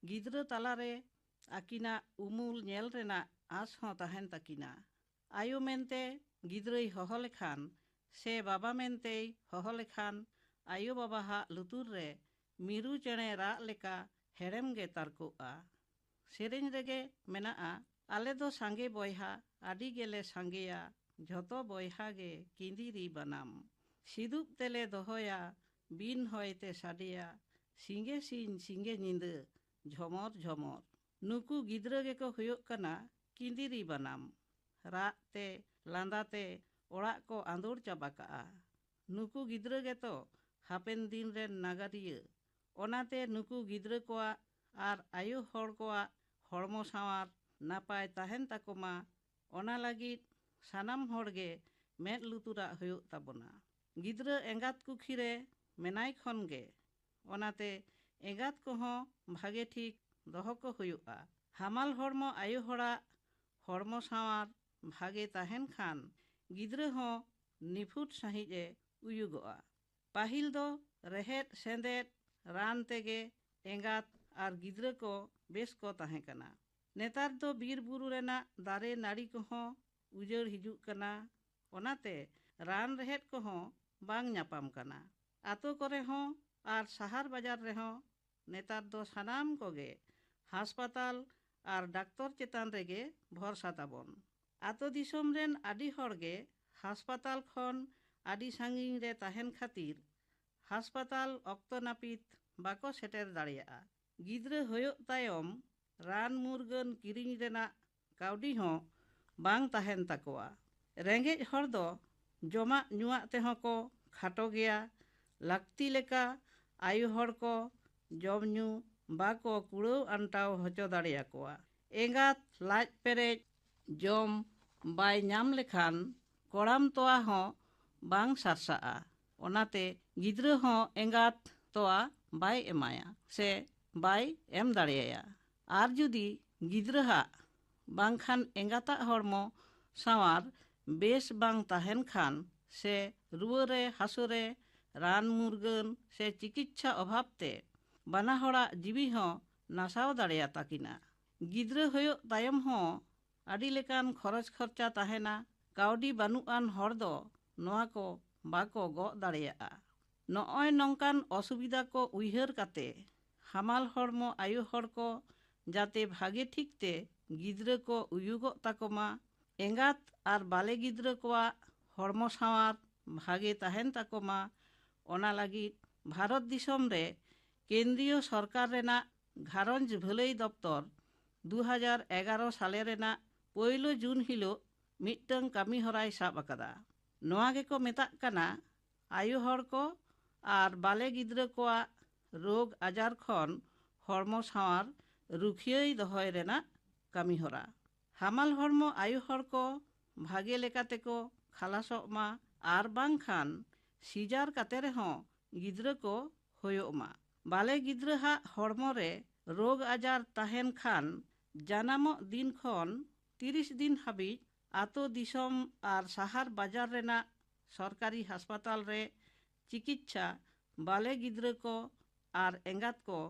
ᱜᱤᱫᱽᱨᱟᱹ ᱛᱟᱞᱟᱨᱮ ᱟᱹᱠᱤᱱᱟᱜ ᱩᱢᱩᱞ ᱧᱮᱞ ᱨᱮᱱᱟᱜ ᱟᱸᱥ ᱦᱚᱸ ᱛᱟᱦᱮᱱ ᱛᱟᱹᱠᱤᱱᱟ᱾ ᱟᱭᱳ ᱢᱮᱱᱛᱮ ᱜᱤᱫᱽᱨᱟᱹᱭ ᱦᱚᱦᱚ ᱞᱮᱠᱷᱟᱱ ᱥᱮ ᱵᱟᱵᱟ ᱢᱮᱱᱛᱮᱭ ᱦᱚᱦᱚ ᱞᱮᱠᱷᱟᱱ ᱟᱭᱳ ᱵᱟᱵᱟᱦᱟᱜ ᱞᱩᱛᱩᱨ ᱨᱮ ᱢᱤᱨᱩ ᱪᱮᱬᱮ ᱨᱟᱜ ᱞᱮᱠᱟ ᱦᱮᱲᱮᱢ ᱜᱮ ᱛᱟᱨᱠᱚᱜᱼᱟ᱾ ᱥᱮᱨᱮᱧ ᱨᱮᱜᱮ ᱢᱮᱱᱟᱜᱼᱟ, ᱟᱞᱮ ᱫᱚ ᱥᱟᱸᱜᱮ ᱵᱚᱭᱦᱟ, ᱟᱹᱰᱤ ᱜᱮᱞᱮ ᱥᱟᱸᱜᱮᱭᱟ, ᱡᱷᱚᱛᱚ ᱵᱚᱭᱦᱟ ᱜᱮ ᱠᱤᱸᱫᱤᱨᱤ ᱵᱟᱱᱟᱢ᱾ ᱥᱤᱫᱩᱵ ᱛᱮᱞᱮ ᱫᱚᱦᱚᱭᱟ, ᱵᱤᱱ ᱦᱚᱭ ᱛᱮ ᱥᱟᱰᱮᱭᱟ, ᱥᱤᱸᱜᱮ ᱥᱤᱧ ᱥᱤᱸᱜᱮ ᱧᱤᱫᱟᱹ, ᱡᱷᱚᱢᱚᱨ ᱡᱷᱚᱢᱚᱨ᱾ ᱱᱩᱠᱩ ᱜᱤᱫᱽᱨᱟᱹ ᱜᱮᱠᱚ ᱦᱩᱭᱩᱜ ᱠᱟᱱᱟ ᱠᱤᱸᱫᱤᱨᱤ ᱵᱟᱱᱟᱢ᱾ ᱨᱟᱜ ᱛᱮ, ᱞᱟᱸᱫᱟ ᱛᱮ ᱚᱲᱟᱜ ᱠᱚ ᱟᱸᱫᱳᱲ ᱪᱟᱵᱟ ᱠᱟᱜᱼᱟ᱾ ᱱᱩᱠᱩ ᱜᱤᱫᱽᱨᱟᱹ ᱜᱮᱛᱚ ᱦᱟᱯᱮᱱ ᱫᱤᱱ ᱨᱮᱱ ᱱᱟᱜᱟᱨᱤᱭᱟᱹ᱾ ᱚᱱᱟᱛᱮ ᱱᱩᱠᱩ ᱜᱤᱫᱽᱨᱟᱹ ᱠᱚᱣᱟᱜ ᱟᱨ ᱟᱭᱳ ᱦᱚᱲ ᱠᱚᱣᱟᱜ ᱦᱚᱲᱢᱚ ᱥᱟᱶᱟᱨ ᱱᱟᱯᱟᱭ ᱛᱟᱦᱮᱱ ᱛᱟᱠᱚ ᱢᱟ, ᱚᱱᱟ ᱞᱟᱹᱜᱤᱫ ᱥᱟᱱᱟᱢ ᱦᱚᱲ ᱜᱮ ᱢᱮᱫ ᱞᱩᱛᱩᱨᱟᱜ ᱦᱩᱭᱩᱜ ᱛᱟᱵᱚᱱᱟ᱾ ᱜᱤᱫᱽᱨᱟᱹ ᱮᱸᱜᱟᱛ ᱠᱩᱠᱷᱤ ᱨᱮ ᱢᱮᱱᱟᱭ ᱠᱷᱚᱱ ᱜᱮ᱾ ᱚᱱᱟᱛᱮ ᱮᱸᱜᱟᱛ ᱠᱚᱦᱚᱸ ᱵᱷᱟᱜᱮ ᱴᱷᱤᱠ ᱫᱚᱦᱚ ᱠᱚ ᱦᱩᱭᱩᱜᱼᱟ᱾ ᱦᱟᱢᱟᱞ ᱦᱚᱲᱢᱚ ᱟᱭᱳ ᱦᱚᱲᱟᱜ ᱦᱚᱲᱢᱚ ᱥᱟᱶᱟᱨ ᱵᱷᱟᱜᱮ ᱛᱟᱦᱮᱱ ᱠᱷᱟᱱ ᱜᱤᱫᱽᱨᱟᱹ ᱦᱚᱸ ᱱᱤᱯᱷᱩᱴ ᱥᱟᱺᱦᱤᱡ ᱮ ᱩᱭᱩᱜᱚᱜᱼᱟ᱾ ᱯᱟᱹᱦᱤᱞ ᱫᱚ ᱨᱮᱦᱮᱫ ᱥᱮᱸᱫᱮᱫ ᱨᱟᱱ ᱛᱮᱜᱮ ᱮᱸᱜᱟᱛ ᱟᱨ ᱜᱤᱫᱽᱨᱟᱹ ᱠᱚ ᱵᱮᱥ ᱠᱚ ᱛᱟᱦᱮᱸ ᱠᱟᱱᱟ᱾ ᱱᱮᱛᱟᱨ ᱫᱚ ᱵᱤᱨ ᱵᱩᱨᱩ ᱨᱮᱱᱟᱜ ᱫᱟᱨᱮ ᱱᱟᱹᱲᱤ ᱠᱚᱦᱚᱸ ᱩᱡᱟᱹᱲ ᱦᱤᱡᱩᱜ ᱠᱟᱱᱟ᱾ ᱚᱱᱟᱛᱮ ᱨᱟᱱ ᱨᱮᱦᱮᱫ ᱠᱚᱦᱚᱸ ᱵᱟᱝ ᱧᱟᱯᱟᱢ ᱠᱟᱱᱟ᱾ ᱟᱛᱳ ᱠᱚᱨᱮ ᱦᱚᱸ ᱟᱨ ᱥᱟᱦᱟᱨ ᱵᱟᱡᱟᱨ ᱨᱮᱦᱚᱸ ᱱᱮᱛᱟᱨ ᱫᱚ ᱥᱟᱱᱟᱢ ᱠᱚᱜᱮ ᱦᱟᱥᱯᱟᱛᱟᱞ ᱟᱨ ᱰᱟᱠᱛᱚᱨ ᱪᱮᱛᱟᱱ ᱨᱮᱜᱮ ᱵᱷᱚᱨᱥᱟ ᱛᱟᱵᱚᱱ᱾ ᱟᱛᱳ ᱫᱤᱥᱚᱢ ᱨᱮᱱ ᱟᱹᱰᱤ ᱦᱚᱲ ᱜᱮ ᱦᱟᱥᱯᱟᱛᱟᱞ ᱠᱷᱚᱱ ᱟᱹᱰᱤ ᱥᱟᱺᱜᱤᱧ ᱨᱮ ᱛᱟᱦᱮᱱ ᱠᱷᱟᱹᱛᱤᱨ ᱦᱟᱥᱯᱟᱛᱟᱞ ᱚᱠᱛᱚ ᱱᱟᱹᱯᱤᱛ ᱵᱟᱠᱚ ᱥᱮᱴᱮᱨ ᱫᱟᱲᱮᱭᱟᱜᱼᱟ᱾ ᱜᱤᱫᱽᱨᱟᱹ ᱦᱩᱭᱩᱜ ᱛᱟᱭᱚᱢ ᱨᱟᱱ ᱢᱩᱨᱜᱟᱹᱱ ᱠᱤᱨᱤᱧ ᱨᱮᱱᱟᱜ ᱠᱟᱹᱣᱰᱤ ᱦᱚᱸ ᱵᱟᱝ ᱛᱟᱦᱮᱱ ᱛᱟᱠᱚᱣᱟ᱾ ᱨᱮᱸᱜᱮᱡ ᱦᱚᱲ ᱫᱚ ᱡᱚᱢᱟᱜ ᱧᱩᱣᱟᱜ ᱛᱮᱦᱚᱸ ᱠᱚ ᱠᱷᱟᱴᱚ ᱜᱮᱭᱟ᱾ ᱞᱟᱹᱠᱛᱤ ᱞᱮᱠᱟ ᱟᱭᱳ ᱦᱚᱲ ᱠᱚ ᱡᱚᱢ ᱧᱩ ᱵᱟᱠᱚ ᱠᱩᱲᱟᱹᱣ ᱟᱱᱴᱟᱣ ᱦᱚᱪᱚ ᱫᱟᱲᱮᱭᱟᱠᱚᱣᱟ᱾ ᱮᱸᱜᱟᱛ ᱞᱟᱡ ᱯᱮᱨᱮᱡ ᱡᱚᱢ ᱵᱟᱭ ᱧᱟᱢ ᱞᱮᱠᱷᱟᱱ ᱠᱚᱲᱟᱢ ᱛᱚᱣᱟ ᱦᱚᱸ ᱵᱟᱝ ᱥᱟᱨᱥᱟᱜᱼᱟ᱾ ᱚᱱᱟᱛᱮ ᱜᱤᱫᱽᱨᱟᱹ ᱦᱚᱸ ᱮᱸᱜᱟᱛ ᱛᱚᱣᱟ ᱵᱟᱭ ᱮᱢᱟᱭᱟ ᱥᱮ ᱵᱟᱭ ᱮᱢ ᱫᱟᱲᱮᱭᱟᱭᱟ᱾ ᱟᱨ ᱡᱩᱫᱤ ᱜᱤᱫᱽᱨᱟᱹᱣᱟᱜ ᱵᱟᱝᱠᱷᱟᱱ ᱮᱸᱜᱟᱛᱟᱜ ᱦᱚᱲᱢᱚ ᱥᱟᱶᱟᱨ ᱵᱮᱥ ᱵᱟᱝ ᱛᱟᱦᱮᱱ ᱠᱷᱟᱱ ᱥᱮ ᱨᱩᱣᱟᱹ ᱨᱮ ᱦᱟᱹᱥᱩ ᱨᱮ ᱨᱟᱱ ᱢᱩᱨᱜᱟᱹᱱ ᱥᱮ ᱪᱤᱠᱤᱛᱥᱟ ᱚᱵᱷᱟᱵ ᱛᱮ ᱵᱟᱱᱟ ᱦᱚᱲᱟᱜ ᱡᱤᱣᱤ ᱦᱚᱸ ᱱᱟᱥᱟᱣ ᱫᱟᱲᱮᱭᱟᱛᱟ ᱠᱤᱱᱟ᱾ ᱜᱤᱫᱽᱨᱟᱹ ᱦᱩᱭᱩᱜ ᱛᱟᱭᱚᱢ ᱦᱚᱸ ᱟᱹᱰᱤ ᱞᱮᱠᱟᱱ ᱠᱷᱚᱨᱚᱪ ᱠᱷᱚᱨᱪᱟ ᱛᱟᱦᱮᱱᱟ᱾ ᱠᱟᱹᱣᱰᱤ ᱵᱟᱹᱱᱩᱜ ᱟᱱ ᱦᱚᱲ ᱫᱚ ᱱᱚᱣᱟ ᱠᱚ ᱵᱟᱠᱚ ᱜᱚᱜ ᱫᱟᱲᱮᱭᱟᱜᱼᱟ᱾ ᱱᱚᱜᱼᱚᱭ ᱱᱚᱝᱠᱟᱱ ᱚᱥᱩᱵᱤᱫᱷᱟ ᱠᱚ ᱩᱭᱦᱟᱹᱨ ᱠᱟᱛᱮ ᱦᱟᱢᱟᱞ ᱦᱚᱲᱢᱚ ᱟᱭᱳ ᱦᱚᱲ ᱠᱚ ᱡᱟᱛᱮ ᱵᱷᱟᱜᱮ ᱴᱷᱤᱠ ᱛᱮ ᱜᱤᱫᱽᱨᱟᱹ ᱠᱚ ᱩᱭᱩᱜᱚᱜ ᱛᱟᱠᱚ ᱢᱟ, ᱮᱸᱜᱟᱛ ᱟᱨ ᱵᱟᱞᱮ ᱜᱤᱫᱽᱨᱟᱹ ᱠᱚᱣᱟᱜ ᱦᱚᱲᱢᱚ ᱥᱟᱶᱟᱨ ᱵᱷᱟᱜᱮ ᱛᱟᱦᱮᱱ ᱛᱟᱠᱚ ᱢᱟ, ᱚᱱᱟ ᱞᱟᱹᱜᱤᱫ ᱵᱷᱟᱨᱚᱛ ᱫᱤᱥᱚᱢ ᱨᱮ ᱠᱮᱱᱫᱨᱤᱭᱚ ᱥᱚᱨᱠᱟᱨ ᱨᱮᱱᱟᱜ ᱜᱷᱟᱨᱚᱸᱡᱽ ᱵᱷᱟᱹᱞᱟᱹᱭ ᱫᱚᱯᱛᱚᱨ ᱫᱩ ᱦᱟᱡᱟᱨ ᱮᱜᱟᱨᱚ ᱥᱟᱞᱮ ᱨᱮᱱᱟᱜ ᱯᱳᱭᱞᱳ ᱡᱩᱱ ᱦᱤᱞᱳᱜ ᱢᱤᱫᱴᱟᱝ ᱠᱟᱹᱢᱤ ᱦᱚᱨᱟᱭ ᱥᱟᱵ ᱟᱠᱟᱫᱟ᱾ ᱱᱚᱣᱟ ᱜᱮᱠᱚ ᱢᱮᱛᱟᱜ ᱠᱟᱱᱟ ᱟᱭᱳ ᱦᱚᱲ ᱠᱚ ᱟᱨ ᱵᱟᱞᱮ ᱜᱤᱫᱽᱨᱟᱹ ᱠᱚᱣᱟᱜ ᱨᱳᱜᱽ ᱟᱡᱟᱨ ᱠᱷᱚᱱ ᱦᱚᱲᱢᱚ ᱥᱟᱶᱟᱨ ᱨᱩᱠᱷᱤᱭᱟᱹᱭ ᱫᱚᱦᱚᱭ ᱨᱮᱱᱟᱜ ᱠᱟᱹᱢᱤ ᱦᱚᱨᱟ᱾ ᱦᱟᱢᱟᱞ ᱦᱚᱲᱢᱚ ᱟᱭᱳ ᱦᱚᱲ ᱠᱚ ᱵᱷᱟᱜᱮ ᱞᱮᱠᱟ ᱛᱮᱠᱚ ᱠᱷᱟᱞᱟᱥᱚᱜ ᱢᱟ ᱟᱨ ᱵᱟᱝᱠᱷᱟᱱ ᱥᱤᱡᱟᱨ ᱠᱟᱛᱮ ᱨᱮᱦᱚᱸ ᱜᱤᱫᱽᱨᱟᱹ ᱠᱚ ᱦᱩᱭᱩᱜ ᱢᱟ᱾ ᱵᱟᱞᱮ ᱜᱤᱫᱽᱨᱟᱹᱣᱟᱜ ᱦᱚᱲᱢᱚ ᱨᱮ ᱨᱳᱜᱽ ᱟᱡᱟᱨ ᱛᱟᱦᱮᱱ ᱠᱷᱟᱱ ᱡᱟᱱᱟᱢᱚᱜ ᱫᱤᱱ ᱠᱷᱚᱱ ᱛᱤᱨᱤᱥ ᱫᱤᱱ ᱦᱟᱹᱵᱤᱡ ᱟᱛᱳ ᱫᱤᱥᱚᱢ ᱟᱨ ᱥᱟᱦᱟᱨ ᱵᱟᱡᱟᱨ ᱨᱮᱱᱟᱜ ᱥᱚᱨᱠᱟᱨᱤ ᱦᱟᱥᱯᱟᱛᱟᱞ ᱨᱮ ᱪᱤᱠᱤᱛᱥᱟ ᱵᱟᱞᱮ ᱜᱤᱫᱽᱨᱟᱹ ᱠᱚ ᱟᱨ ᱮᱸᱜᱟᱛ ᱠᱚ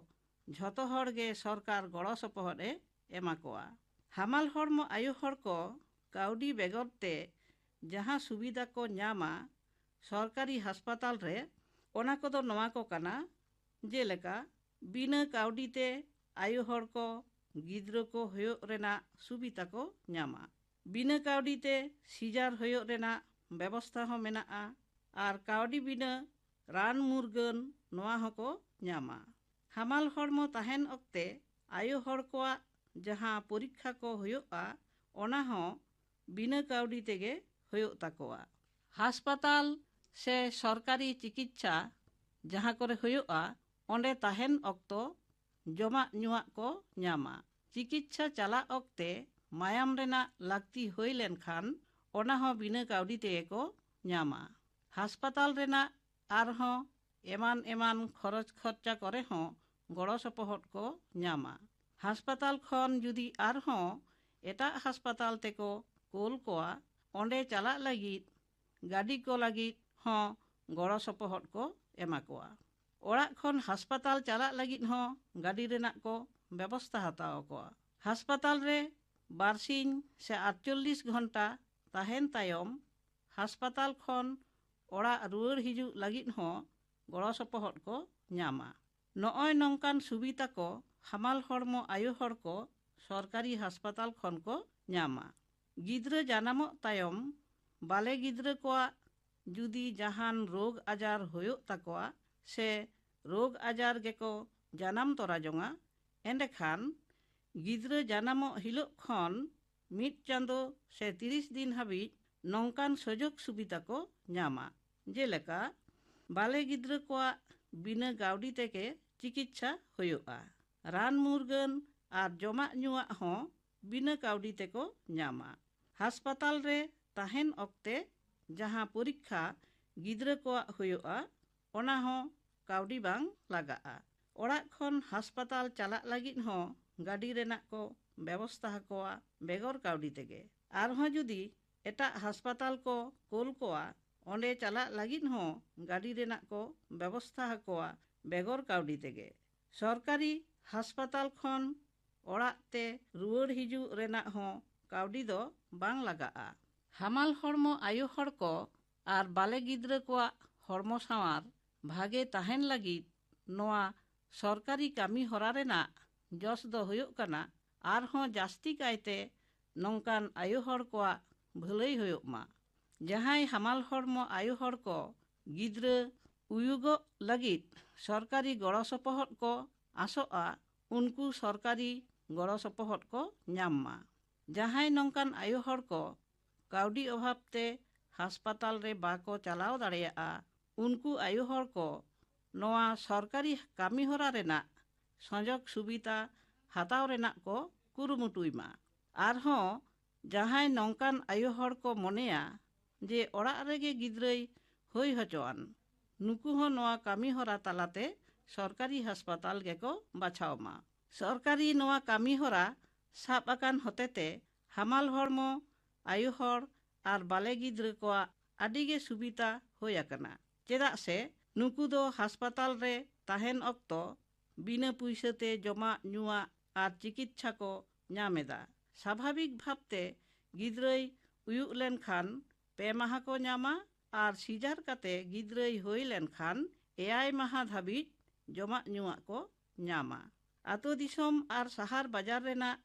ᱡᱷᱚᱛᱚ ᱦᱚᱲ ᱜᱮ ᱥᱚᱨᱠᱟᱨ ᱜᱚᱲᱚ ᱥᱚᱯᱚᱦᱚᱫ ᱮ ᱮᱢᱟ ᱠᱚᱣᱟ᱾ ᱦᱟᱢᱟᱞ ᱦᱚᱲᱢᱚ ᱟᱭᱳ ᱦᱚᱲ ᱠᱚ ᱠᱟᱹᱣᱰᱤ ᱵᱮᱜᱚᱨ ᱛᱮ ᱡᱟᱦᱟᱸ ᱥᱩᱵᱤᱫᱷᱟ ᱠᱚ ᱧᱟᱢᱟ ᱥᱚᱨᱠᱟᱨᱤ ᱦᱟᱥᱯᱟᱛᱟᱞ ᱨᱮ, ᱚᱱᱟ ᱠᱚᱫᱚ ᱱᱚᱣᱟ ᱠᱚ ᱠᱟᱱᱟ, ᱡᱮᱞᱮᱠᱟ ᱵᱤᱱᱟᱹ ᱠᱟᱹᱣᱰᱤ ᱛᱮ ᱟᱭᱳ ᱦᱚᱲ ᱠᱚ ᱜᱤᱫᱽᱨᱟᱹ ᱠᱚ ᱦᱩᱭᱩᱜ ᱨᱮᱱᱟᱜ ᱥᱩᱵᱤᱫᱷᱟ ᱠᱚ ᱧᱟᱢᱟ᱾ ᱵᱤᱱᱟᱹ ᱠᱟᱹᱣᱰᱤ ᱛᱮ ᱥᱤᱡᱟᱨ ᱦᱩᱭᱩᱜ ᱨᱮᱱᱟᱜ ᱵᱮᱵᱚᱥᱛᱷᱟ ᱦᱚᱸ ᱢᱮᱱᱟᱜᱼᱟ ᱟᱨ ᱠᱟᱹᱣᱰᱤ ᱵᱤᱱᱟᱹ ᱨᱟᱱ ᱢᱩᱨᱜᱟᱹᱱ ᱱᱚᱣᱟ ᱦᱚᱸᱠᱚ ᱧᱟᱢᱟ᱾ ᱦᱟᱢᱟᱞ ᱦᱚᱲᱢᱚ ᱛᱟᱦᱮᱱ ᱚᱠᱛᱮ ᱟᱭᱳ ᱦᱚᱲ ᱠᱚᱣᱟᱜ ᱡᱟᱦᱟᱸ ᱯᱚᱨᱤᱠᱠᱷᱟ ᱠᱚ ᱦᱩᱭᱩᱜᱼᱟ, ᱚᱱᱟ ᱦᱚᱸ ᱵᱤᱱᱟᱹ ᱠᱟᱹᱣᱰᱤ ᱛᱮᱜᱮ ᱦᱩᱭᱩᱜ ᱛᱟᱠᱚᱣᱟ᱾ ᱦᱟᱥᱯᱟᱛᱟᱞ ᱥᱮ ᱥᱚᱨᱠᱟᱨᱤ ᱪᱤᱠᱤᱛᱥᱟ ᱡᱟᱦᱟᱸ ᱠᱚᱨᱮ ᱦᱩᱭᱩᱜᱼᱟ, ᱚᱸᱰᱮ ᱛᱟᱦᱮᱱ ᱚᱠᱛᱚ ᱡᱚᱢᱟᱜ ᱧᱩᱣᱟᱜ ᱠᱚ ᱧᱟᱢᱟ᱾ ᱪᱤᱠᱤᱛᱥᱟ ᱪᱟᱞᱟᱜ ᱚᱠᱛᱮ ᱢᱟᱭᱟᱢ ᱨᱮᱱᱟᱜ ᱞᱟᱹᱠᱛᱤ ᱦᱩᱭ ᱞᱮᱱᱠᱷᱟᱱ, ᱚᱱᱟ ᱦᱚᱸ ᱵᱤᱱᱟᱹ ᱠᱟᱹᱣᱰᱤ ᱛᱮᱜᱮ ᱠᱚ ᱧᱟᱢᱟ᱾ ᱦᱟᱥᱯᱟᱛᱟᱞ ᱨᱮᱱᱟᱜ ᱟᱨᱦᱚᱸ ᱮᱢᱟᱱ ᱮᱢᱟᱱ ᱠᱷᱚᱨᱚᱪ ᱠᱷᱚᱨᱪᱟ ᱠᱚᱨᱮ ᱦᱚᱸ ᱜᱚᱲᱚ ᱥᱚᱯᱚᱦᱚᱫ ᱠᱚ ᱧᱟᱢᱟ᱾ ᱦᱟᱥᱯᱟᱛᱟᱞ ᱠᱷᱚᱱ ᱡᱩᱫᱤ ᱟᱨᱦᱚᱸ ᱮᱴᱟᱜ ᱦᱟᱥᱯᱟᱛᱟᱞ ᱛᱮᱠᱚ ᱠᱳᱞ ᱠᱚᱣᱟ, ᱚᱸᱰᱮ ᱪᱟᱞᱟᱜ ᱞᱟᱹᱜᱤᱫ ᱜᱟᱹᱰᱤ ᱠᱚ ᱞᱟᱹᱜᱤᱫ ᱦᱚᱸ ᱜᱚᱲᱚ ᱥᱚᱯᱚᱦᱚᱫ ᱠᱚ ᱮᱢᱟ ᱠᱚᱣᱟ᱾ ᱚᱲᱟᱜ ᱠᱷᱚᱱ ᱦᱟᱥᱯᱟᱛᱟᱞ ᱪᱟᱞᱟᱜ ᱞᱟᱹᱜᱤᱫ ᱦᱚᱸ ᱜᱟᱹᱰᱤ ᱨᱮᱱᱟᱜ ᱠᱚ ᱵᱮᱵᱚᱥᱛᱷᱟ ᱦᱟᱛᱟᱣ ᱟᱠᱚᱣᱟ᱾ ᱦᱟᱥᱯᱟᱛᱟᱞ ᱨᱮ ᱵᱟᱨᱥᱤᱧ ᱥᱮ ᱟᱴᱪᱚᱞᱞᱤᱥ ᱜᱷᱚᱱᱴᱟ ᱛᱟᱦᱮᱱ ᱛᱟᱭᱚᱢ, ᱦᱟᱥᱯᱟᱛᱟᱞ ᱠᱷᱚᱱ ᱚᱲᱟᱜ ᱨᱩᱣᱟᱹᱲ ᱦᱤᱡᱩᱜ ᱞᱟᱹᱜᱤᱫ ᱦᱚᱸ ᱜᱚᱲᱚ ᱥᱚᱯᱚᱦᱚᱫ ᱠᱚ ᱧᱟᱢᱟ᱾ ᱱᱚᱜᱼᱚᱭ ᱱᱚᱝᱠᱟᱱ ᱥᱩᱵᱤᱫᱷᱟ ᱠᱚ ᱦᱟᱢᱟᱞ ᱦᱚᱲᱢᱚ ᱟᱭᱳ ᱦᱚᱲ ᱠᱚ ᱥᱚᱨᱠᱟᱨᱤ ᱦᱟᱥᱯᱟᱛᱟᱞ ᱠᱷᱚᱱ ᱠᱚ ᱧᱟᱢᱟ᱾ ᱜᱤᱫᱽᱨᱟᱹ ᱡᱟᱱᱟᱢᱚᱜ ᱛᱟᱭᱚᱢ ᱵᱟᱞᱮ ᱜᱤᱫᱽᱨᱟᱹ ᱠᱚᱣᱟᱜ ᱡᱩᱫᱤ ᱡᱟᱦᱟᱱ ᱨᱳᱜᱽ ᱟᱡᱟᱨ ᱦᱩᱭᱩᱜ ᱛᱟᱠᱚᱣᱟ ᱥᱮ ᱨᱳᱜᱽ ᱟᱡᱟᱨ ᱜᱮᱠᱚ ᱡᱟᱱᱟᱢ ᱛᱚᱨᱟ ᱡᱚᱝᱟ, ᱮᱸᱰᱮᱠᱷᱟᱱ ᱜᱤᱫᱽᱨᱟᱹ ᱡᱟᱱᱟᱢᱚᱜ ᱦᱤᱞᱳᱜ ᱠᱷᱚᱱ ᱢᱤᱫ ᱪᱟᱸᱫᱚ ᱥᱮ ᱛᱤᱨᱤᱥ ᱫᱤᱱ ᱦᱟᱹᱵᱤᱡ ᱱᱚᱝᱠᱟᱱ ᱥᱩᱡᱳᱜᱽ ᱥᱩᱵᱤᱫᱷᱟ ᱠᱚ ᱧᱟᱢᱟ᱾ ᱡᱮᱞᱮᱠᱟ, ᱵᱟᱞᱮ ᱜᱤᱫᱽᱨᱟᱹ ᱠᱚᱣᱟᱜ ᱵᱤᱱᱟᱹ ᱠᱟᱹᱣᱰᱤ ᱛᱮᱜᱮ ᱪᱤᱠᱤᱛᱥᱟ ᱦᱩᱭᱩᱜᱼᱟ᱾ ᱨᱟᱱ ᱢᱩᱨᱜᱟᱹᱱ ᱟᱨ ᱡᱚᱢᱟᱜ ᱧᱩᱣᱟᱜ ᱦᱚᱸ ᱵᱤᱱᱟᱹ ᱠᱟᱹᱣᱰᱤ ᱛᱮᱠᱚ ᱧᱟᱢᱟ᱾ ᱦᱟᱥᱯᱟᱛᱟᱞ ᱨᱮ ᱛᱟᱦᱮᱱ ᱚᱠᱛᱮ ᱡᱟᱦᱟᱸ ᱯᱚᱨᱤᱠᱠᱷᱟ ᱜᱤᱫᱽᱨᱟᱹ ᱠᱚᱣᱟᱜ ᱦᱩᱭᱩᱜᱼᱟ, ᱚᱱᱟ ᱦᱚᱸ ᱠᱟᱹᱣᱰᱤ ᱵᱟᱝ ᱞᱟᱜᱟᱜᱼᱟ᱾ ᱚᱲᱟᱜ ᱠᱷᱚᱱ ᱦᱟᱥᱯᱟᱛᱟᱞ ᱪᱟᱞᱟᱜ ᱞᱟᱹᱜᱤᱫ ᱦᱚᱸ ᱜᱟᱹᱰᱤ ᱨᱮᱱᱟᱜ ᱠᱚ ᱵᱮᱵᱚᱥᱛᱷᱟ ᱟᱠᱚᱣᱟ ᱵᱮᱜᱚᱨ ᱠᱟᱹᱣᱰᱤ ᱛᱮᱜᱮ᱾ ᱟᱨᱦᱚᱸ ᱡᱩᱫᱤ ᱮᱴᱟᱜ ᱦᱟᱥᱯᱟᱛᱟᱞ ᱠᱚ ᱠᱳᱞ ᱠᱚᱣᱟ, ᱚᱸᱰᱮ ᱪᱟᱞᱟᱜ ᱞᱟᱹᱜᱤᱫ ᱦᱚᱸ ᱜᱟᱹᱰᱤ ᱨᱮᱱᱟᱜ ᱠᱚ ᱵᱮᱵᱚᱥᱛᱷᱟ ᱟᱠᱚᱣᱟ ᱵᱮᱜᱚᱨ ᱠᱟᱹᱣᱰᱤ ᱛᱮᱜᱮ᱾ ᱥᱚᱨᱠᱟᱨᱤ ᱦᱟᱥᱯᱟᱛᱟᱞ ᱠᱷᱚᱱ ᱚᱲᱟᱜ ᱛᱮ ᱨᱩᱣᱟᱹᱲ ᱦᱤᱡᱩᱜ ᱨᱮᱱᱟᱜ ᱦᱚᱸ ᱠᱟᱹᱣᱰᱤ ᱫᱚ ᱵᱟᱝ ᱞᱟᱜᱟᱜᱼᱟ᱾ ᱦᱟᱢᱟᱞ ᱦᱚᱲᱢᱚ ᱟᱭᱳ ᱦᱚᱲ ᱠᱚ ᱟᱨ ᱵᱟᱞᱮ ᱜᱤᱫᱽᱨᱟᱹ ᱠᱚᱣᱟᱜ ᱦᱚᱲᱢᱚ ᱥᱟᱶᱟᱨ ᱵᱷᱟᱜᱮ ᱛᱟᱦᱮᱱ ᱞᱟᱹᱜᱤᱫ ᱱᱚᱣᱟ ᱥᱚᱨᱠᱟᱨᱤ ᱠᱟᱹᱢᱤ ᱦᱚᱨᱟ ᱨᱮᱱᱟᱜ ᱡᱚᱥ ᱫᱚ ᱦᱩᱭᱩᱜ ᱠᱟᱱᱟ, ᱟᱨᱦᱚᱸ ᱡᱟᱹᱥᱛᱤ ᱠᱟᱭᱛᱮ ᱱᱚᱝᱠᱟᱱ ᱟᱭᱳ ᱦᱚᱲ ᱠᱚᱣᱟᱜ ᱵᱷᱟᱹᱞᱟᱹᱭ ᱦᱩᱭᱩᱜ ᱢᱟ᱾ ᱡᱟᱦᱟᱸᱭ ᱦᱟᱢᱟᱞ ᱦᱚᱲᱢᱚ ᱟᱭᱳ ᱦᱚᱲ ᱠᱚ ᱜᱤᱫᱽᱨᱟᱹ ᱩᱭᱩᱜᱚᱜ ᱞᱟᱹᱜᱤᱫ ᱥᱚᱨᱠᱟᱨᱤ ᱜᱚᱲᱚ ᱥᱚᱯᱚᱦᱚᱫ ᱠᱚ ᱟᱥᱚᱜᱼᱟ, ᱩᱱᱠᱩ ᱥᱚᱨᱠᱟᱨᱤ ᱜᱚᱲᱚ ᱥᱚᱯᱚᱦᱚᱫ ᱠᱚ ᱧᱟᱢ ᱢᱟ᱾ ᱡᱟᱦᱟᱸᱭ ᱱᱚᱝᱠᱟᱱ ᱟᱭᱳ ᱦᱚᱲ ᱠᱚ ᱠᱟᱹᱣᱰᱤ ᱚᱵᱷᱟᱵ ᱛᱮ ᱦᱟᱥᱯᱟᱛᱟᱞ ᱨᱮ ᱵᱟᱠᱚ ᱪᱟᱞᱟᱣ ᱫᱟᱲᱮᱭᱟᱜᱼᱟ, ᱩᱱᱠᱩ ᱟᱭᱳ ᱦᱚᱲ ᱠᱚ ᱱᱚᱣᱟ ᱥᱚᱨᱠᱟᱨᱤ ᱠᱟᱹᱢᱤ ᱦᱚᱨᱟ ᱨᱮᱱᱟᱜ ᱥᱚᱡᱚᱜ ᱥᱩᱵᱤᱫᱷᱟ ᱦᱟᱛᱟᱣ ᱨᱮᱱᱟᱜ ᱠᱚ ᱠᱩᱨᱩᱢᱩᱴᱩᱭ ᱢᱟ᱾ ᱟᱨᱦᱚᱸ ᱡᱟᱦᱟᱸᱭ ᱱᱚᱝᱠᱟᱱ ᱟᱭᱳ ᱦᱚᱲ ᱠᱚ ᱢᱚᱱᱮᱭᱟ ᱡᱮ ᱚᱲᱟᱜ ᱨᱮᱜᱮ ᱜᱤᱫᱽᱨᱟᱹᱭ ᱦᱩᱭ ᱦᱚᱪᱚᱣᱟᱱ, ᱱᱩᱠᱩ ᱦᱚᱸ ᱱᱚᱣᱟ ᱠᱟᱹᱢᱤ ᱦᱚᱨᱟ ᱛᱟᱞᱟᱛᱮ ᱥᱚᱨᱠᱟᱨᱤ ᱦᱟᱥᱯᱟᱛᱟᱞ ᱜᱮᱠᱚ ᱵᱟᱪᱷᱟᱣ ᱢᱟ᱾ ᱥᱚᱨᱠᱟᱨᱤ ᱱᱚᱣᱟ ᱠᱟᱹᱢᱤ ᱦᱚᱨᱟ ᱥᱟᱵ ᱟᱠᱟᱱ ᱦᱚᱛᱮᱛᱮ ᱦᱟᱢᱟᱞ ᱦᱚᱲᱢᱚ ᱟᱭᱳ ᱦᱚᱲ ᱟᱨ ᱵᱟᱞᱮ ᱜᱤᱫᱽᱨᱟᱹ ᱠᱚᱣᱟᱜ ᱟᱹᱰᱤ ᱜᱮ ᱥᱩᱵᱤᱫᱷᱟ ᱦᱩᱭ ᱟᱠᱟᱱᱟ, ᱪᱮᱫᱟᱜ ᱥᱮ ᱱᱩᱠᱩ ᱫᱚ ᱦᱟᱥᱯᱟᱛᱟᱞ ᱨᱮ ᱛᱟᱦᱮᱱ ᱚᱠᱛᱚ ᱵᱤᱱᱟᱹ ᱯᱩᱭᱥᱟᱹ ᱛᱮ ᱡᱚᱢᱟᱜ ᱧᱩᱣᱟᱜ ᱟᱨ ᱪᱤᱠᱤᱛᱥᱟ ᱠᱚ ᱧᱟᱢ ᱮᱫᱟ᱾ ᱥᱟᱵᱷᱟᱵᱤᱠ ᱵᱷᱟᱵᱛᱮ ᱜᱤᱫᱽᱨᱟᱹᱭ ᱩᱭᱩᱜ ᱞᱮᱱᱠᱷᱟᱱ ᱯᱮ ᱢᱟᱦᱟ ᱠᱚ ᱧᱟᱢᱟ ᱟᱨ ᱥᱤᱡᱟᱨ ᱠᱟᱛᱮ ᱜᱤᱫᱽᱨᱟᱹᱭ ᱦᱩᱭ ᱞᱮᱱᱠᱷᱟᱱ ᱮᱭᱟᱭ ᱢᱟᱦᱟ ᱫᱷᱟᱹᱵᱤᱡ ᱡᱚᱢᱟᱜ ᱧᱩᱣᱟᱜ ᱠᱚ ᱧᱟᱢᱟ᱾ ᱟᱛᱳ ᱫᱤᱥᱚᱢ ᱟᱨ ᱥᱟᱦᱟᱨ ᱵᱟᱡᱟᱨ ᱨᱮᱱᱟᱜ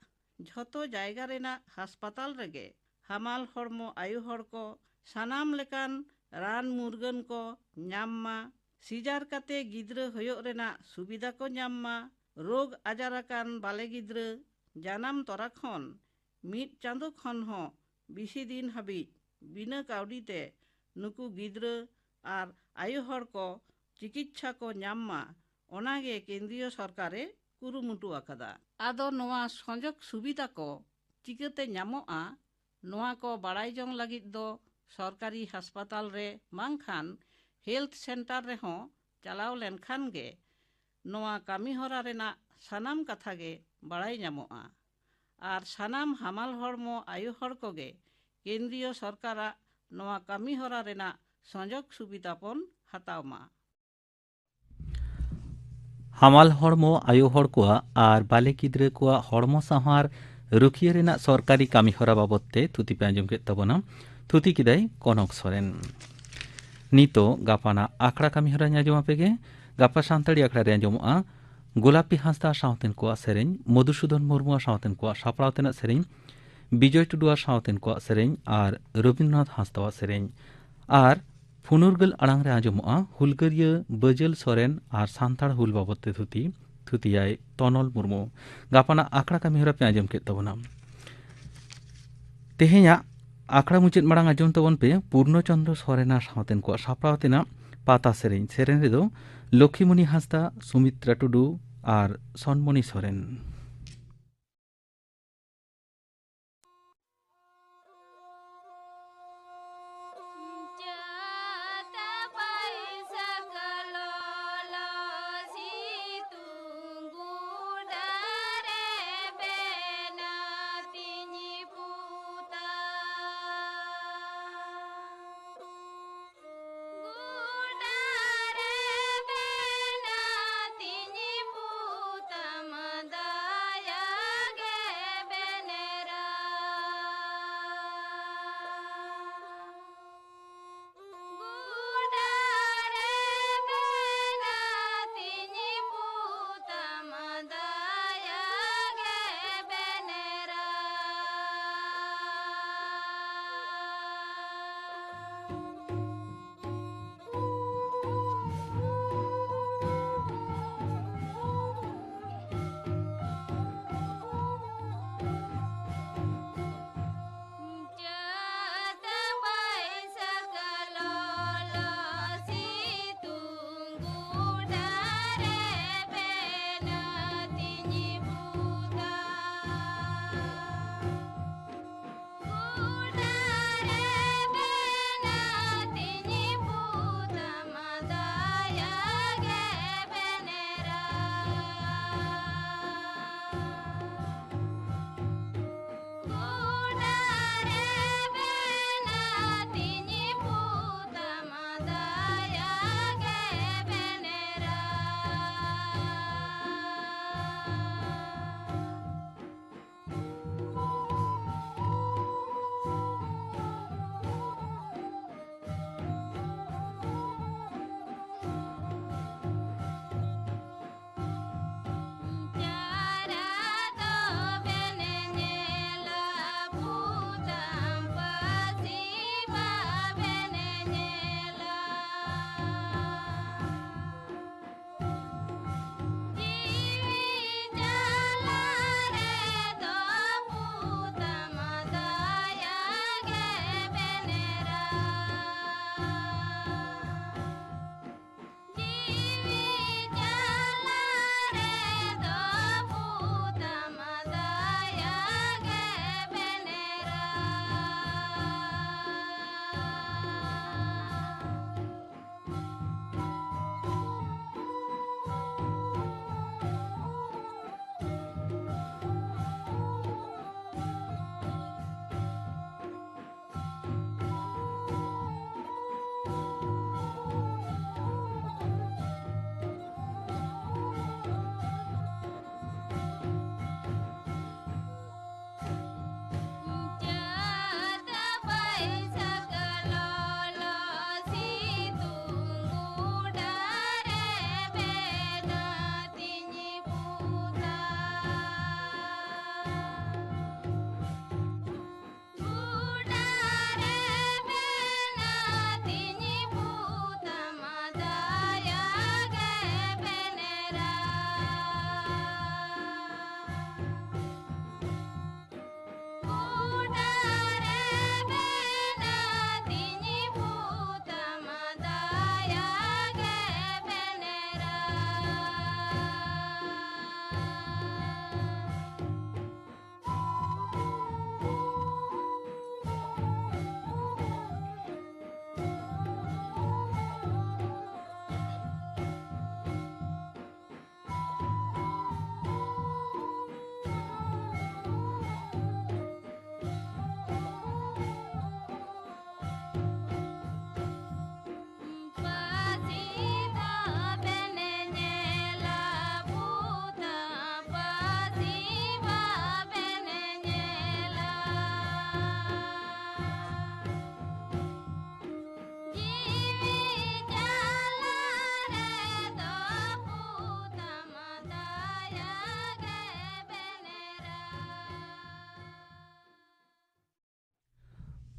ᱡᱷᱚᱛᱚ ᱡᱟᱭᱜᱟ ᱨᱮᱱᱟᱜ ᱦᱟᱥᱯᱟᱛᱟᱞ ᱨᱮᱜᱮ ᱦᱟᱢᱟᱞ ᱦᱚᱲᱢᱚ ᱟᱭᱳ ᱦᱚᱲ ᱠᱚ ᱥᱟᱱᱟᱢ ᱞᱮᱠᱟᱱ ᱨᱟᱱ ᱢᱩᱨᱜᱟᱹᱱ ᱠᱚ ᱧᱟᱢ ᱢᱟ, ᱥᱤᱡᱟᱨ ᱠᱟᱛᱮ ᱜᱤᱫᱽᱨᱟᱹ ᱦᱩᱭᱩᱜ ᱨᱮᱱᱟᱜ ᱥᱩᱵᱤᱫᱷᱟ ᱠᱚ ᱧᱟᱢ ᱢᱟ, ᱨᱳᱜᱽ ᱟᱡᱟᱨ ᱟᱠᱟᱱ ᱵᱟᱞᱮ ᱜᱤᱫᱽᱨᱟᱹ ᱡᱟᱱᱟᱢ ᱛᱚᱨᱟ ᱠᱷᱚᱱ ᱢᱤᱫ ᱪᱟᱸᱫᱳ ᱠᱷᱚᱱ ᱦᱚᱸ ᱵᱮᱥᱤ ᱫᱤᱱ ᱦᱟᱹᱵᱤᱡ ᱵᱤᱱᱟᱹ ᱠᱟᱹᱣᱰᱤ ᱛᱮ ᱱᱩᱠᱩ ᱜᱤᱫᱽᱨᱟᱹ ᱟᱨ ᱟᱭᱳ ᱦᱚᱲ ᱠᱚ ᱪᱤᱠᱤᱛᱥᱟ ᱠᱚ ᱧᱟᱢ ᱢᱟ, ᱚᱱᱟ ᱜᱮ ᱠᱮᱱᱫᱨᱤᱭᱚ ᱥᱚᱨᱠᱟᱨᱮ ᱠᱩᱨᱩᱢᱩᱴᱩ ᱟᱠᱟᱫᱟ᱾ ᱟᱫᱚ ᱱᱚᱣᱟ ᱥᱚᱡᱚᱜ ᱥᱩᱵᱤᱫᱷᱟ ᱠᱚ ᱪᱤᱠᱟᱹᱛᱮ ᱧᱟᱢᱚᱜᱼᱟ, ᱱᱚᱣᱟ ᱠᱚ ᱵᱟᱲᱟᱭ ᱡᱚᱝ ᱞᱟᱹᱜᱤᱫ ᱫᱚ ᱥᱚᱨᱠᱟᱨᱤ ᱦᱟᱥᱯᱟᱛᱟᱞ ᱨᱮ ᱵᱟᱝᱠᱷᱟᱱ ᱦᱮᱞᱛᱷ ᱥᱮᱱᱴᱟᱨ ᱨᱮᱦᱚᱸ ᱪᱟᱞᱟᱣ ᱞᱮᱱᱠᱷᱟᱱ ᱜᱮ ᱱᱚᱣᱟ ᱠᱟᱹᱢᱤ ᱦᱚᱨᱟ ᱨᱮᱱᱟᱜ ᱥᱟᱱᱟᱢ ᱠᱟᱛᱷᱟ ᱜᱮ ᱵᱟᱲᱟᱭ ᱧᱟᱢᱚᱜᱼᱟ᱾ ᱟᱨ ᱥᱟᱱᱟᱢ ᱦᱟᱢᱟᱞ ᱦᱚᱲᱢᱚ ᱟᱭᱳ ᱦᱚᱲ ᱠᱚᱜᱮ ᱠᱮᱱᱫᱨᱤᱭᱚ ᱥᱚᱨᱠᱟᱨᱟᱜ ᱱᱚᱣᱟ ᱠᱟᱹᱢᱤ ᱦᱚᱨᱟ ᱨᱮᱱᱟᱜ ᱥᱚᱡᱚᱜ ᱥᱩᱵᱤᱫᱷᱟ ᱵᱚᱱ ᱦᱟᱛᱟᱣ ᱢᱟ᱾ ᱦᱟᱢᱟᱞ ᱦᱚᱲᱢᱚ ᱟᱭᱳ ᱦᱚᱲ ᱠᱚᱣᱟᱜ ᱟᱨ ᱵᱟᱞᱮ ᱜᱤᱫᱽᱨᱟᱹ ᱠᱚᱣᱟᱜ ᱦᱚᱲᱢᱚ ᱥᱟᱶᱟᱨ ᱨᱩᱠᱷᱤᱭᱟᱹ ᱨᱮᱱᱟᱜ ᱥᱚᱨᱠᱟᱨᱤ ᱠᱟᱹᱢᱤ ᱦᱚᱨᱟ ᱵᱟᱵᱚᱛ ᱛᱮ ᱛᱷᱩᱛᱤ ᱯᱮ ᱟᱸᱡᱚᱢ ᱠᱮᱫ ᱛᱟᱵᱚᱱᱟ᱾ ᱛᱷᱩᱛᱤ ᱠᱮᱫᱟᱭ ᱠᱚᱱᱚᱠ ᱥᱚᱨᱮᱱ᱾ ᱱᱤᱛᱚᱜ ᱜᱟᱯᱟᱱᱟᱜ ᱟᱠᱷᱲᱟ ᱠᱟᱹᱢᱤ ᱦᱚᱨᱟ ᱟᱸᱡᱚᱢ ᱟᱯᱮ ᱜᱮ᱾ ᱜᱟᱯᱟ ᱥᱟᱱᱛᱟᱲᱤ ᱟᱠᱷᱲᱟ ᱨᱮ ᱟᱸᱡᱚᱢᱚᱜᱼᱟ ᱜᱳᱞᱟᱯᱤ ᱦᱟᱸᱥᱫᱟ ᱥᱟᱶᱛᱮᱱ ᱠᱚᱣᱟᱜ ᱥᱮᱨᱮᱧ, ᱢᱚᱫᱷᱩᱥᱩᱫᱚᱱ ᱢᱩᱨᱢᱩᱣᱟᱜ ᱥᱟᱶᱛᱮᱱ ᱠᱚᱣᱟᱜ ᱥᱟᱯᱲᱟᱣ ᱛᱮᱱᱟᱜ ᱥᱮᱨᱮᱧ, ᱵᱤᱡᱚᱭ ᱴᱩᱰᱩᱣᱟᱜ ᱥᱟᱶᱛᱮᱱ ᱠᱚᱣᱟᱜ ᱥᱮᱨᱮᱧ ᱟᱨ ᱨᱚᱵᱤᱱᱫᱨᱚᱱᱟᱛᱷ ᱦᱟᱸᱥᱫᱟᱣᱟᱜ ᱥᱮᱨᱮᱧ᱾ ᱟᱨ ᱯᱷᱩᱱᱩᱨᱜᱟᱹᱞ ᱟᱲᱟᱝ ᱨᱮ ᱟᱸᱡᱚᱢᱚᱜᱼᱟ ᱦᱩᱞᱜᱟᱹᱨᱤᱭᱟᱹ ᱵᱟᱹᱡᱟᱹᱞ ᱥᱚᱨᱮᱱ ᱟᱨ ᱥᱟᱱᱛᱟᱲ ᱦᱩᱞ ᱵᱟᱵᱚᱫ ᱛᱮ ᱛᱷᱩᱛᱤ᱾ ᱛᱷᱩᱛᱤᱭᱟᱭ ᱛᱚᱱᱚᱞ ᱢᱩᱨᱢᱩ᱾ ᱜᱟᱯᱟᱱᱟᱜ ᱟᱠᱷᱲᱟ ᱠᱟᱹᱢᱤᱦᱚᱨᱟ ᱯᱮ ᱟᱸᱡᱚᱢ ᱠᱮᱫ ᱛᱟᱵᱚᱱᱟ᱾ ᱛᱮᱦᱮᱧᱟᱜ ᱟᱠᱷᱲᱟ ᱢᱩᱪᱟᱹᱫ ᱢᱟᱲᱟᱝ ᱟᱸᱡᱚᱢ ᱛᱟᱵᱚᱱ ᱯᱮ ᱯᱩᱨᱱᱚ ᱪᱚᱱᱫᱨᱚ ᱥᱚᱨᱮᱱ ᱟᱨ ᱥᱟᱶᱛᱮᱱ ᱠᱚᱣᱟᱜ ᱥᱟᱯᱲᱟᱣ ᱛᱮᱱᱟᱜ ᱯᱟᱛᱟ ᱥᱮᱨᱮᱧ᱾ ᱥᱮᱨᱮᱧ ᱨᱮᱫᱚ ᱞᱚᱠᱷᱤᱢᱩᱱᱤ ᱦᱟᱸᱥᱫᱟ, ᱥᱩᱢᱤᱛᱨᱟ ᱴᱩᱰᱩ ᱟᱨ ᱥᱚᱱᱢᱚᱱᱤ ᱥᱚᱨᱮᱱ᱾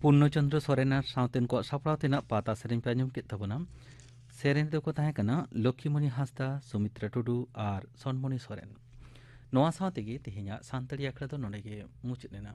ᱯᱩᱨᱱᱚ ᱪᱚᱱᱫᱨᱚ ᱥᱚᱨᱮᱱ ᱟᱨ ᱥᱟᱶᱛᱮᱱ ᱠᱚᱣᱟᱜ ᱥᱟᱯᱲᱟᱣ ᱛᱮᱱᱟᱜ ᱯᱟᱛᱟ ᱥᱮᱨᱮᱧ ᱯᱮ ᱟᱸᱡᱚᱢ ᱠᱮᱫ ᱛᱟᱵᱚᱱᱟ᱾ ᱥᱮᱨᱮᱧ ᱫᱚᱠᱚ ᱛᱟᱦᱮᱸ ᱠᱟᱱᱟ ᱞᱚᱠᱠᱷᱤᱢᱚᱱᱤ ᱦᱟᱸᱥᱫᱟ, ᱥᱩᱢᱤᱛᱨᱟ ᱴᱩᱰᱩ ᱟᱨ ᱥᱚᱱᱢᱚᱱᱤ ᱥᱚᱨᱮᱱ᱾ ᱱᱚᱣᱟ ᱥᱟᱶ ᱛᱮᱜᱮ ᱛᱮᱦᱮᱧᱟᱜ ᱥᱟᱱᱛᱟᱲᱤ ᱟᱠᱷᱲᱟ ᱫᱚ ᱱᱚᱰᱮ ᱜᱮ ᱢᱩᱪᱟᱹᱫ ᱮᱱᱟ᱾